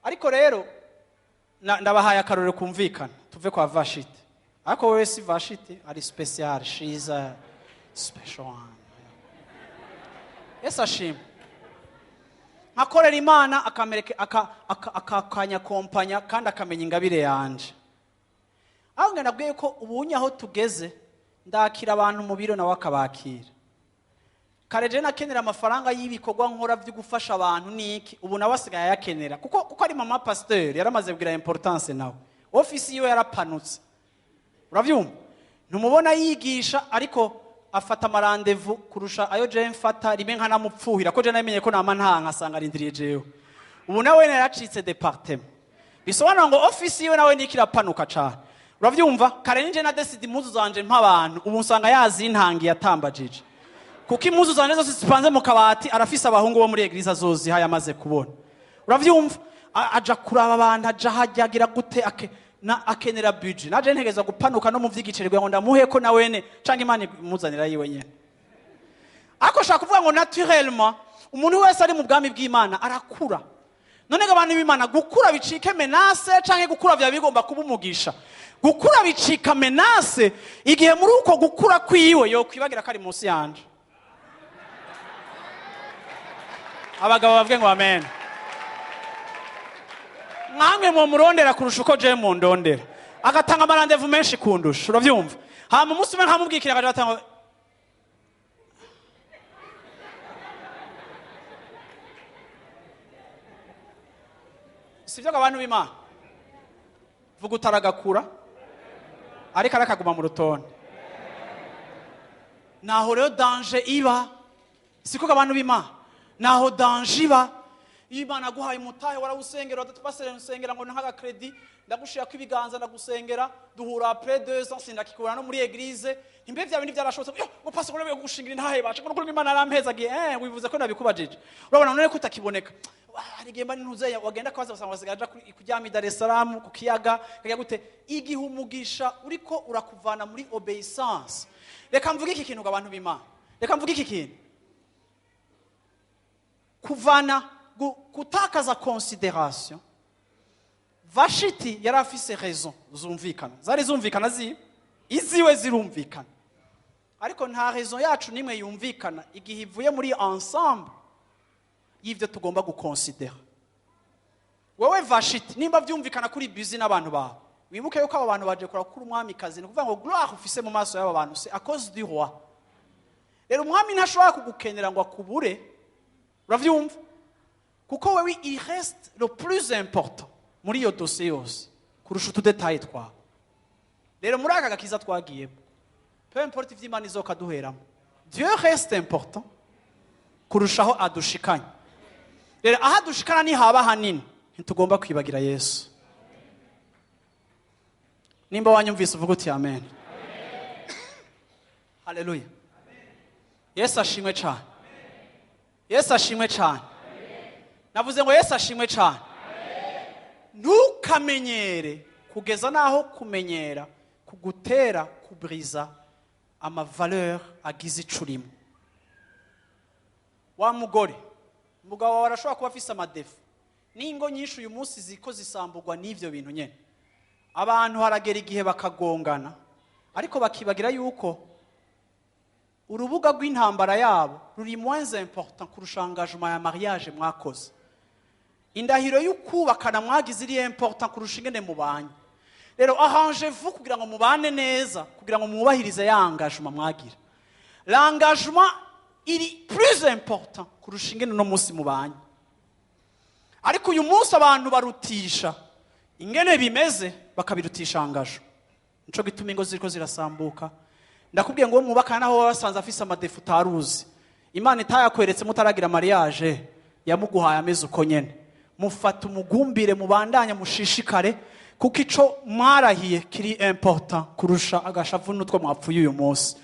[SPEAKER 1] Ariko rero ndabahaye akarorero kumvikana, tuve kwa Vashiti. Ariko wewe si Vashiti, ari special, she is a special one. Yesu ashimwe. Nkakorera Imana akamereke akakanya kompanya kandi akamenya ingabire yanje. Aho ngenda nabwiye ko ubunye aho tugeze ndakira abantu mu biro nawe akabakira. Kare je nakenera amafaranga y'ibikorwa nkora byo gufasha abantu niki, ubu nawe asigaye ayakenera kuko ari mama pasteur, yaramaze kugira importance nawe. Office yiwe yarapanutse, uravyumva? Ntumubona yigisha ariko afata amarandevu kurusha ayo je mfata, rimwe nkanamupfuhira ko je namenye ko nama nta nkasanga arindiriye jewe. Ubu nawe yaracitse departement, bisobanura ngo office yiwe nawe ndikirapanuka cyane, uravyumva? Kare ninje na decide impuzu zanje mpabantu, ubu nsanga yazintangiye atambajije, kuko impuzu zanje zose zipanze mu kabati, arafise abahungu bo muri eglise azoziha yamaze kubona, uravyumva? Aja kuraba abantu, aja hajya agira gute, na akenera budget. Naje ntegeza gupanuka no mu vy'igicererwa ngo ndamuhe ko nawene canke Imana imuzanira yiwe nyene. Ariko shaka kuvuga ngo naturellement umuntu wese ari mu bwami bw'Imana arakura. None abantu b'Imana gukura bicike menace canke gukura vya bigomba kuba umugisha? Gukura bicika menace igihe muri uko gukura kwiwe yo kwibagira ko ari munsi yanje. Abagabo bavuge ngo amen. Mwamwe mu murondera kurusha uko je mu ndondera, agatanga amarandevu menshi kundusha, uravyumva? Hama umunsi umwe nkamubwikira akaja atanga sivyo abantu b'Imana. Vuga utaragakura ariko arakaguma mu rutonde. Naho rero danger iba, siko abantu b'Imana, naho danger iba. Iyo Imana aguhaye umutahe, warawusengera, wadatupasere usengera ngo ntaga crédit, ndagushira ko ibiganza, ndagusengera, duhura après 2 ans, sindakikubona no muri église. Imbe vya bindi byarashobotse? Yo ngo pastor, ngo gushingira intahe baca ngo kuri Imana arampezagiye. Wivuze ko nabikubajije, urabona none ko utakiboneka. Hari igihe mba ntuze wagenda kabaza, basanga basigaye aja kuryama i Dar es Salaam ku kiyaga. Kajya gute igihe umugisha uriko urakuvana muri obéissance? Reka mvuge iki kintu ngo abantu b'Imana, reka mvuge iki kintu: kuvana gutakaza considération. Vashiti yari afise raison zumvikana, zari zumvikana, zi iziwe zirumvikana, ariko nta raison yacu nimwe yumvikana igihe ivuye muri ensemble y'ibyo tugomba gukonsidera. Wowe Vashiti, nimba byumvikana kuri busy n'abantu bawe, wibuke yuko abo bantu baje kura kuri umwamikazi. Ni ukuvuga ngo gloire ufise mu maso y'aba bantu, c'est à cause du roi. Rero umwami ntashobora kugukenera ngo akubure, uravyumva? Kuko wewe il reste le plus important muri iyo dossier yose kurusha utu détails twawe. Rero muri aka gakiza twagiyemo, peu importe ivyo Imana izokaduheramo, Dieu reste important kurushaho adushikanye. Rero aho adushikana nihaba hanini, ntitugomba kwibagira Yesu. Nimba wanyumvise, uvuga uti amen. Haleluya! Yesu ashimwe cyane! Yesu ashimwe cyane! Navuze ngo Yesu ashimwe cyane. Ntukamenyere kugeza n'aho kumenyera kugutera kuburiza ama valeurs agize ico urimo. Wa mugore, umugabo wawe arashobora kuba afise ama défauts. N'ingo nyinshi uyu munsi ziko zisamburwa n'ivyo bintu nyene. Abantu haragera igihe bakagongana, ariko bakibagira yuko urubuga rw'intambara yabo ruri moins important kurusha engagement ya mariage mwakoze. Indahiro y'ukubakana mwagize iri important kurusha ingene mubanye. Rero arrangez-vous kugira ngo mubane neza, kugira ngo mwubahirize ya engagement mwagira. L'engagement iri plus important kurusha ingene uno munsi mubanye. Ariko uyu munsi abantu barutisha ingene bimeze, bakabirutisha engagement. Nico gituma ingo ziriko zirasambuka. Ndakubwiye ngo uwo mwubakana, naho waba wasanze afise ama défauts utaruzi, Imana itayakweretse mutaragira mariage, yamuguhaye ameze uko nyene. Mufata umugumbire, mubandanye, mushishikare, kuko ico mwarahiye kiri important kurusha agashavu n'utwo mwapfuye uyu munsi.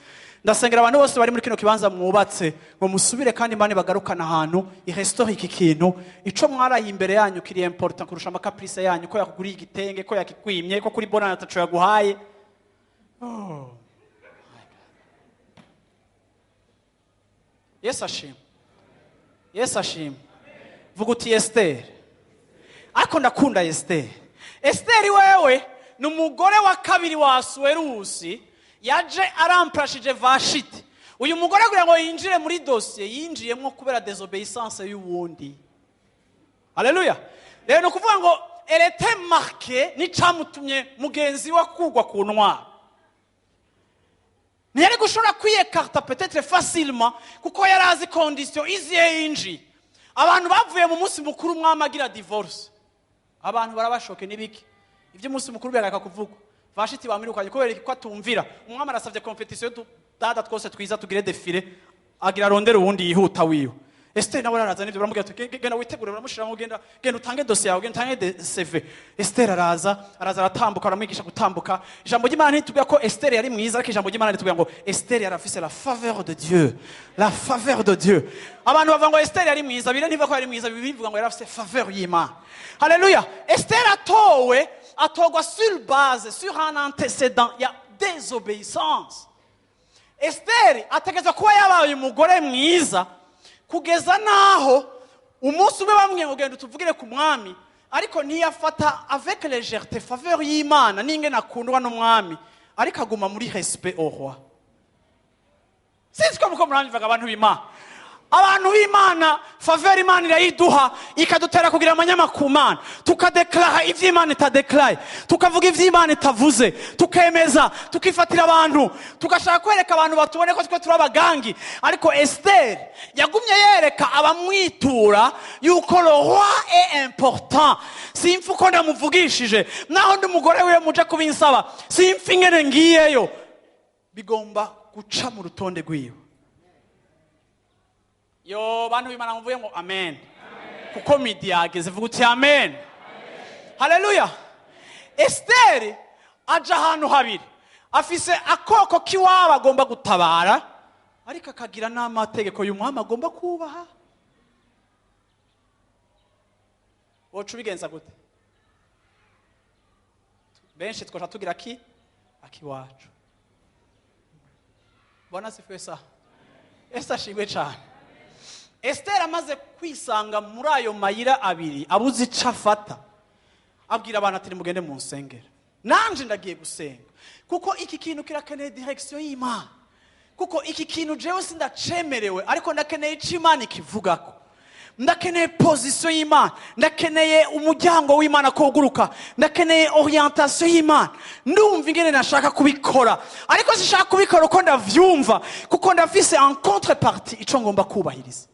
[SPEAKER 1] Ndasengera abantu bose bari muri kino kibanza mwubatse ngo musubire kandi Imana bagarukana ahantu irestaure iki kintu. Ico mwarahiye imbere yanyu kiri important kurusha ama caprices yanyu, ko yakuguriye igitenge, ko yakikwimye, ko kuri bonane ataco yaguhaye. Oh. Yesu ashima! Yesu ashima! Vuga uti Esiteri. Ariko ndakunda Esiteri. Esiteri wewe ni umugore wa kabiri wa Asuwerusi, yaje aramprashije Vashiti. Uyu mugore, kugira ngo yinjire muri dosiye, yinjiyemo kubera désobéissance y'uwundi. Haleluya! Rero ni ukuvuga ngo elle était marquée n'icamutumye mugenzi we kugwa ku ntwaro. Ntiyari gushobora kwiyekarta peut-être facilement, kuko yari azi condition iziye yinjiye. Abantu bavuye mu munsi mukuru, umwami agira divorce, abantu barabashoke n'ibiki, iby'umunsi mukuru birareka kuvugwa. Vashiti bamwirukanye kubera ko atumvira umwami. Arasabye compétition, dada twose twiza tugire défilé, agira arondere uwundi yihuta wiwe. Esiteri nawe araza n'ibyo, baramubwira ati: "Genda witegure." Baramushyiramo: "Genda, genda utange dosiye yawe, genda utange CV." Esiteri araza, aratambuka, baramwigisha gutambuka. Ijambo ry'Imana ntitubwira ko Esiteri yari mwiza, ariko ijambo ry'Imana ritubwira ngo Esiteri yari afise la faveur de Dieu, la faveur de Dieu. Abantu bavuga ngo Esiteri yari mwiza, bire ntivuga ko yari mwiza, bivuga ngo yari afise faveur y'Imana. Haleluya! Esiteri atowe, atorwa sur base, sur un antécédent ya désobéissance. Esiteri ategerezwa kuba yabaye umugore mwiza kugeza n'aho umunsi umwe bamwe ngo: "Genda utuvugire ku mwami." Ariko ntiyafata avec légèreté faveur y'Imana n'ingene akundwa n'umwami, ariko aguma muri respect au roi. Sinzi ko muko muranyumvaga, abantu b'Imana. Abantu b'Imana, faveur Imana irayiduha, ikadutera kugira amanyamakumana, tukadeklara ivyo Imana itadekaraye, tukavuga ivyo Imana itavuze, tukemeza, tukifatira abantu, tugashaka kwereka abantu batubone ko twe turi abagangi. Ariko Esiteri yagumye yereka abamwitura yuko le roi est important. Simfa uko ndamuvugishije, naho ndi umugore wiwe, muje kubinsaba, simfa ingene ngiyeyo, bigomba guca mu rutonde rwiwe. Yo, bantu b'Imana, muvuye ngo amen. Kuko midi yageze. Vuga uti amen. Haleluya. Esiteri aja ahantu habiri, afise akoko k'iwabo agomba gutabara, ariko akagira n'amategeko y'umwami agomba kubaha. Woca ubigenza gute? Benshi twaca tugira ki akiwacu. Bwana asifiwe sa. Ese ashimwe cyane. Esiteri amaze kwisanga muri ayo mayira abiri, abuze icyo afata, abwira abantu ati nimugende mu nsengero, nanje ndagiye gusenga, kuko iki kintu kirakeneye direction y'Imana, kuko iki kintu jewe sindacemerewe, ariko ndakeneye icyo Imana ikivugako, ndakeneye position y'Imana, ndakeneye umuryango w'Imana ko uguruka, ndakeneye orientation y'Imana. Ndumva ingene nashaka kubikora, ariko sinshaka kubikora uko ndavyumva, kuko ndafise en contrepartie ico ngomba kubahiriza.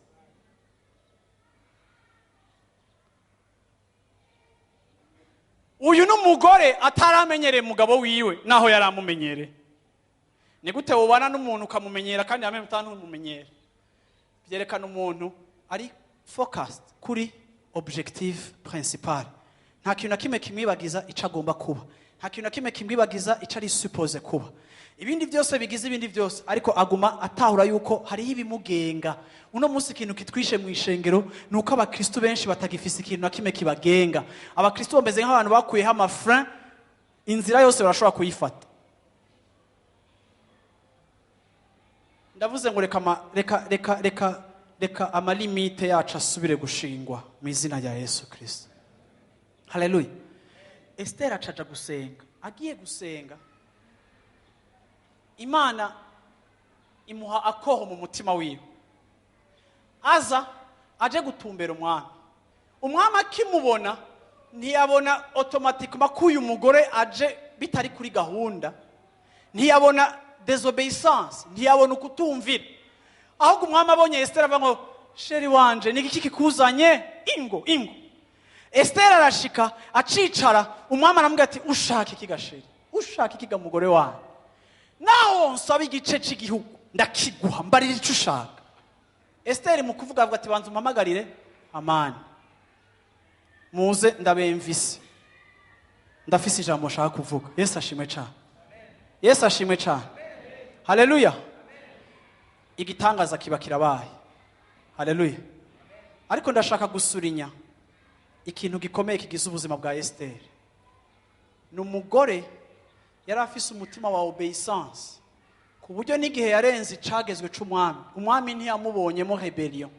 [SPEAKER 1] Uyu n'umugore ataramenyereye umugabo wiwe naho yaramumenyereye. Ni gute wobana n'umuntu ukamumenyera kandi yamenye utantumumenyera? Byerekana umuntu ari focused kuri objectif principal. Nta kintu na kimwe kimwibagiza ico agomba kuba, nta kintu na kimwe kimwibagiza ico ari supposé kuba. Ibindi byose bigize ibindi byose, ariko aguma atahura yuko hariho ibimugenga. Uno munsi ikintu kitwishe mu ishengero ni uko abakristo benshi batagifise ikintu na kimwe kibagenga. Abakristo bameze nk'abantu bakuyeho amafrein, inzira yose barashobora kuyifata. Ndavuze ngo reka amalimite yacu asubire gushingwa mu izina rya Yesu Kristo. Haleluya. Esther acaja gusenga. Agiye gusenga, Imana imuha akoho mu mutima wiwe. Aza aje gutumbera umwami. Umwami akimubona ntiyabona automatiquement ko uyu mugore aje bitari kuri gahunda, ntiyabona désobéissance, ntiyabona ukutumvira. Ahubwo umwami abonye Esther avuga ngo chéri wanje, ni iki kikuzanye? Ingo ingo. Esther arashika acicara, umwami aramubwira ati ushaka iki ga chéri? Ushaka iki ga mugore wanjye? Naho nsaba igice cy'igihugu ndakiguha, mbarira icyo ushaka. Esther mu kuvuga avuga ati banza umpamagarire Amani, muze ndabemvise, ndafise ijambo nshaka kuvuga. Yesu ashimwe cyane. Yesu ashimwe cyane. Haleluya. Igitangaza kiba kirabaye. Haleluya. Ariko ndashaka gusurinya ikintu gikomeye kigize ubuzima bwa Esther. Ni umugore yari afise umutima wa obéissance, ku buryo n'igihe yarenze icagezwe c'umwami, umwami ntiyamubonyemo rebellion.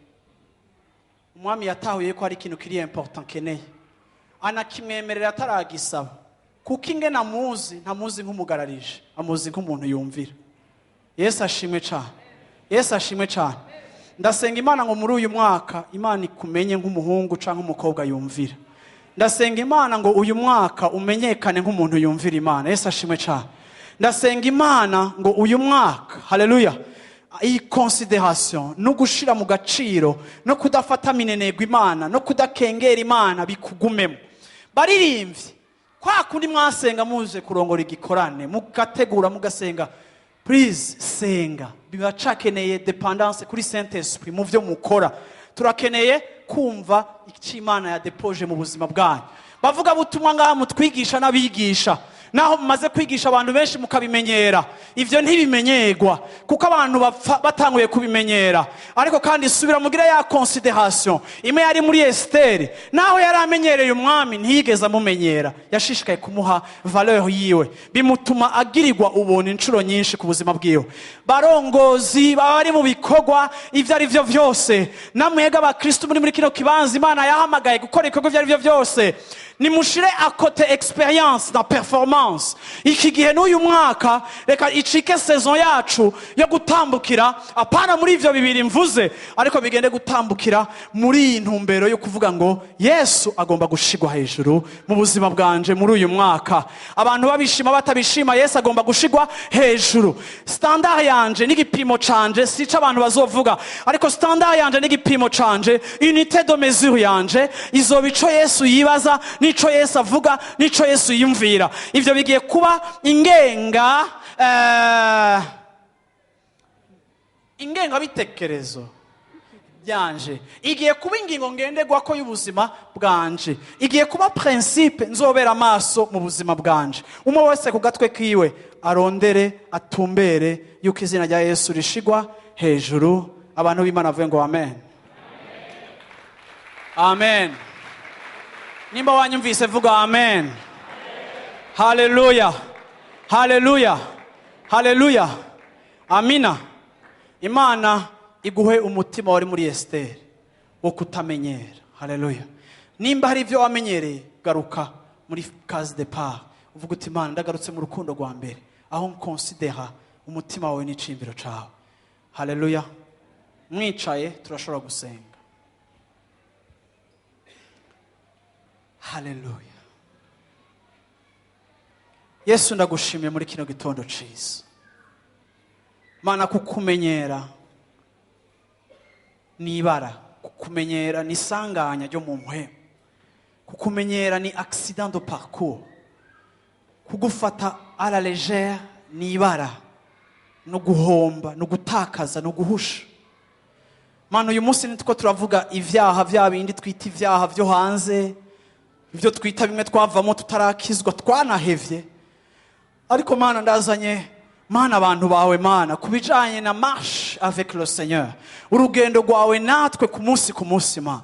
[SPEAKER 1] Umwami yatahuye ko hari ikintu kiri important keneye, anakimwemerera ataragisaba, kuko ingene amuzi ntamuzi nk'umugararije, amuzi nk'umuntu yumvira. Yesu ashimwe cyane. Yesu ashimwe cyane. Ndasenga Imana ngo muri uyu mwaka Imana ikumenye nk'umuhungu canke umukobwa yumvira. Ndasenga Imana ngo uyu mwaka umenyekane nk'umuntu yumvira Imana. Yesu ashimwe cyane. Ndasenga Imana ngo uyu mwaka, haleluya, iyi considération no gushira mu gaciro no kudafata minenegwa Imana no kudakengera Imana bikugumemo. Baririmbyi, kwa kundi mwasenga muze kurongora igikorane, mugategura mugasenga, please senga. Bibacakeneye dépendance kuri Saint Esprit mu byo mukora. Turakeneye kumva icyo Imana yadepoje mu buzima bwanyu. Bavuga butumwa ngaha mutwigisha n'abigisha, naho mumaze kwigisha abantu benshi mukabimenyera, ivyo ntibimenyerwa kuko abantu bapfa batanguye kubimenyera. Ariko kandi subira mugire ya considération imwe yari muri Esther, naho yari amenyereye umwami ntiyigeze amumenyera, yashishikaye kumuha valeur yiwe, bimutuma agirirwa ubuntu inshuro nyinshi ku buzima bwiwe. Barongozi baba bari mu bikorwa ivyo ari vyo vyose, namwega abakristo muri kino kibanza Imana yahamagaye gukora ibikorwa ivyo ari vyo vyose, nimushire à côté expérience na performance. Iki gihe n'uyu mwaka reka icike saison yacu yo gutambukira, apana muri ivyo bibiri mvuze, ariko bigende gutambukira muri iyi ntumbero yo kuvuga ngo Yesu agomba gushigwa hejuru mu buzima bwanje muri uyu mwaka. Abantu babishima batabishima, Yesu agomba gushigwa hejuru. Standard yanje n'igipimo canje si ico abantu bazovuga, ariko standard yanje n'igipimo canje, unité de mesure yanje izoba ico Yesu yibaza, nico Yesu avuga, nico Yesu yumvira. Ivyo bigiye kuba ingengabitekerezo Byanje igiye kuba ingingo ngenderwako y'ubuzima bwanje, igiye kuba principe nzobera amaso mu buzima bwanje. Umwe wese ku gatwe kiwe arondere, atumbere yuko izina rya Yesu rishigwa hejuru. Abantu b'Imana bavuge ngo amen, amen. Nimba wanyumvise, vuga amen. Haleluya, haleluya, haleluya, amina. Imana iguhe umutima wari muri Esiteri wo kutamenyera. Haleluya. Nimba hari ibyo wamenyereye, garuka muri case départ, uvuga uti: "Imana, ndagarutse mu rukundo rwa mbere, aho nkonsidera umutima wawe n'icimbiro cawe." Haleluya. Mwicaye, turashobora gusenga. Haleluya. Yesu, ndagushimiye muri kino gitondo ciza. Mana, kukumenyera ni ibara, kukumenyera ni isanganya ryo mu mpwemu, kukumenyera ni accident de parcours, kugufata à la légère ni ibara, no guhomba, no gutakaza, no guhusha. Mana, uyu munsi nitwo turavuga ibyaha bya bindi twita ibyaha byo hanze, ibyo twita bimwe twavamo tutarakizwa, twanahevye. Ariko Mana, ndazanye, Mana, abantu bawe, Mana, ku bijanye na marche avec le Seigneur, urugendo rwawe natwe ku munsi ku munsi. Mana,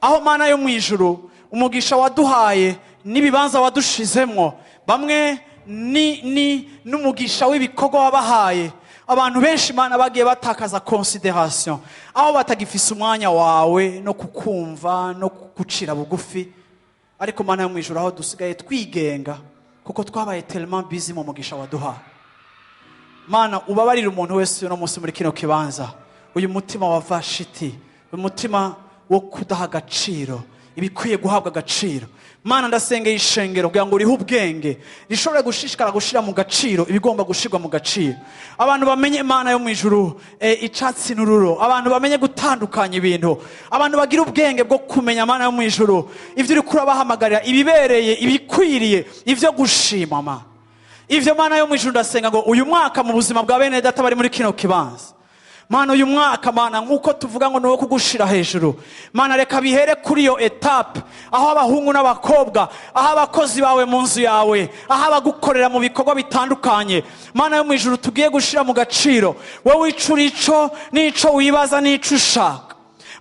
[SPEAKER 1] aho, Mana yo mu ijuru, umugisha waduhaye n'ibibanza wadushizemwo, bamwe ni n'umugisha w'ibikorwa wabahaye, abantu benshi, Mana, bagiye batakaza considération, aho batagifise umwanya wawe no kukumva no kugucira bugufi. Ariko Mana yo mu ijuru, aho dusigaye twigenga kuko twabaye tellement busy mu mugisha waduhaye. Mana, ubabarire umuntu wese uno munsi muri kino kibanza uyu mutima wa Vashiti, umutima wo kudaha agaciro ibikwiye guhabwa agaciro. Mana, ndasengeye ishengero kugira ngo urihe ubwenge rishobore gushishikara gushira mu gaciro ibigomba gushirwa mu gaciro. Abantu bamenye, Imana yo mu ijuru, icatsi n'ururo. Abantu bamenye gutandukanya ibintu. Abantu bagira ubwenge bwo kumenya, Mana yo mu ijuru, ivyo uriko urabahamagarira, ibibereye, ibikwiriye, ivyo gushima. Mana, ivyo, Mana yo mu ijuru, ndasenga ngo uyu mwaka mu buzima bwa bene data bari muri kino kibanza, Mana, uyu mwaka, Mana, nk'uko tuvuga ngo ni uwo kugushira hejuru, Mana, reka bihere kuri iyo étape, aho abahungu n'abakobwa, aho abakozi bawe mu nzu yawe, aho abagukorera mu bikorwa bitandukanye, Mana yo mu ijuru, tugiye gushira mu gaciro wowe icura ico n'ico wibaza n'ico ushaka.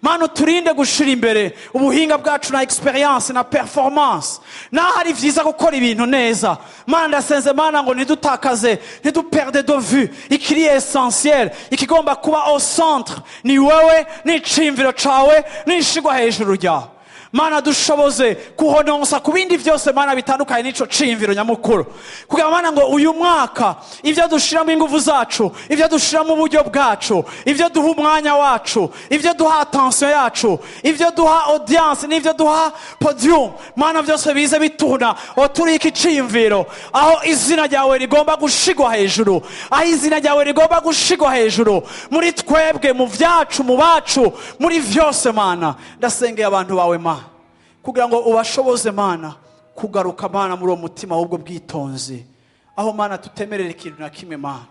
[SPEAKER 1] Mana, uturinde gushira imbere ubuhinga bwacu na expérience na performance, naho ari vyiza gukora ibintu neza. Mana, ndasenze, Mana, ngo ntidutakaze, ntiduperde de vue ikiri essentiel. Ikigomba kuba au centre ni wewe n'iciyumviro cawe n'ishigwa hejuru ryawe. Mana, dushoboze kuhononsa ku bindi byose, Mana, bitandukanye n'ico ciyumviro nyamukuru, kugira, Mana, ngo uyu mwaka ibyo dushiramo ingufu zacu, ibyo dushiramo uburyo bwacu, ibyo duha umwanya wacu, ibyo duha attention yacu, ibyo duha audience n'ibyo duha podium, Mana, byose bize bituna autour y'iki ciyumviro, aho izina ryawe rigomba gushigwa hejuru, aho izina ryawe rigomba gushigwa hejuru muri twebwe, mu vyacu, mu bacu, muri vyose. Mana, ndasengeye abantu bawe, Mana, kugira ngo ubashoboze, Mana, kugaruka, Mana, muri uwo mutima w'ubwo bwitonzi, aho, Mana, tutemerera ikintu na kimwe, Mana,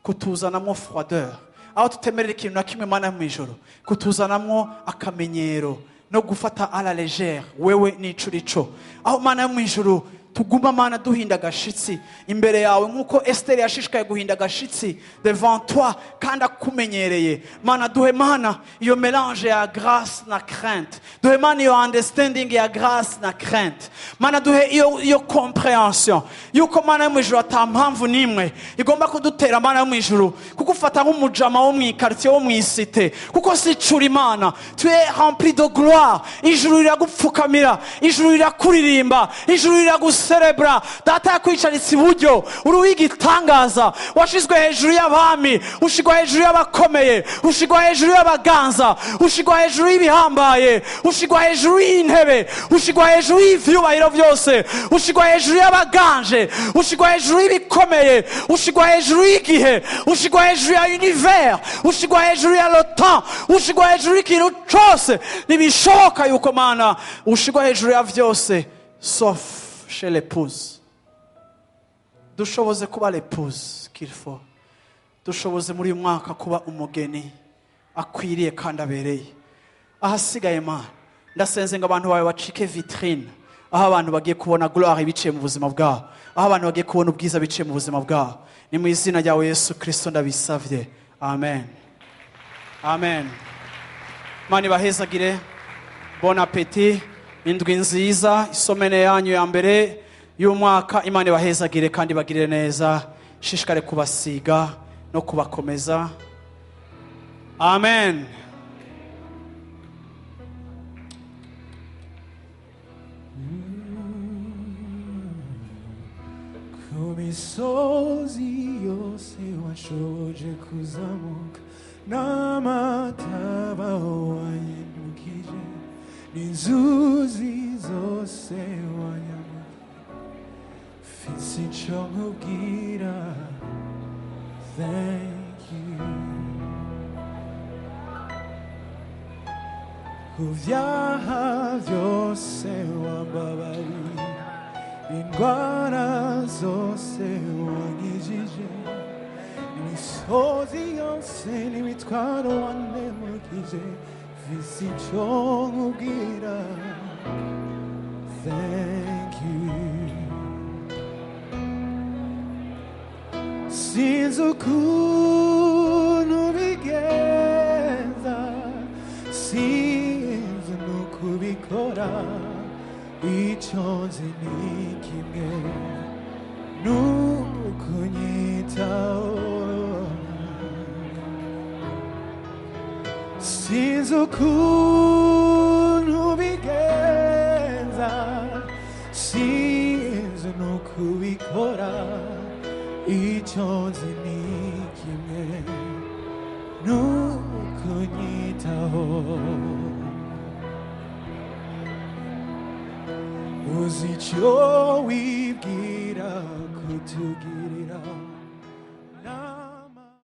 [SPEAKER 1] kutuzanamo froideur, aho tutemerera ikintu na kimwe, Mana mu ijoro, kutuzanamo akamenyero no gufata à la légère wewe n'ico urico, aho, Mana yo mu ijuru, tuguma, Mana, duhinda agashitsi imbere yawe nk'uko Esiteri yashishikaye guhinda agashitsi devant toi kandi akumenyereye. Mana, duhe, Mana, iyo mélange ya grâce na crainte. Duhe, Mana, iyo understanding ya grâce na crainte. Mana, duhe iyo compréhension yuko, Mana yo mu ijuru, ata mpamvu n'imwe igomba kudutera, Mana yo mu ijuru, kugufata nk'umujama wo mu ikaritiye, wo mu isite, kuko si cura. Imana, tu es rempli de gloire. Ijuru riragupfukamira, ijuru rirakuririmba, ijuru riraguserebra. Data yakwicaritse iburyo. Uri uw'igitangaza, washizwe hejuru y'abami, ushigwa hejuru y'abakomeye, ushigwa hejuru y'abaganza, ushigwa hejuru y'ibihambaye, ushigwa hejuru y'intebe, ushigwa hejuru y'ivyubahiro byose, ushigwa hejuru y'abaganje, ushigwa hejuru y'ibikomeye, ushigwa hejuru y'igihe, ushigwa hejuru ya univers, ushigwa hejuru ya le temps, ushigwa hejuru y'ikintu cose. Ntibishoboka yuko, Mana, ushigwa hejuru ya vyose sauf chez l'épouse. Dushoboze kuba l'épouse qu'il faut. Dushoboze muri uyu mwaka kuba umugeni. Akwiriye kandi abereye. Ahasigaye, Mana, ndasenze ngo abantu bawe bacike vitrine, aho abantu bagiye kubona gloire biciye mu buzima bwabo, aho abantu bagiye kubona ubwiza biciye mu buzima bwabo. Ni mu izina ryawe Yesu Kristo ndabisavye, amen, amen. Mana ibahezagire. Bon appétit, indwi nziza, isomene yanyu ya mbere y'umwaka. Imana ibahezagire kandi bagirire neza, shishikare kubasiga no kubakomeza. Amen.
[SPEAKER 2] Ku misozi yose washoboje kuzamuka, n'amataba wanyandukije, n'inzuzi zose wanyambuka, mfise ico nkubwira: thank you. Ku vyaha vyose wambabariye, indwara zose wankijije, imisozi yose n'imitwaro wantemukije, mfise ico nkubwira: thank you. Sinzi ukuntu bigenza, sinzi n'ukubikora, icyo nzi ni kimwe, nukunyitaho. Sinzi ukuntu bigenza, sinzi n'ukubikora, icyo nzi ni kimwe, nukunyitaho. Uzi icyo wibwira kutugirira.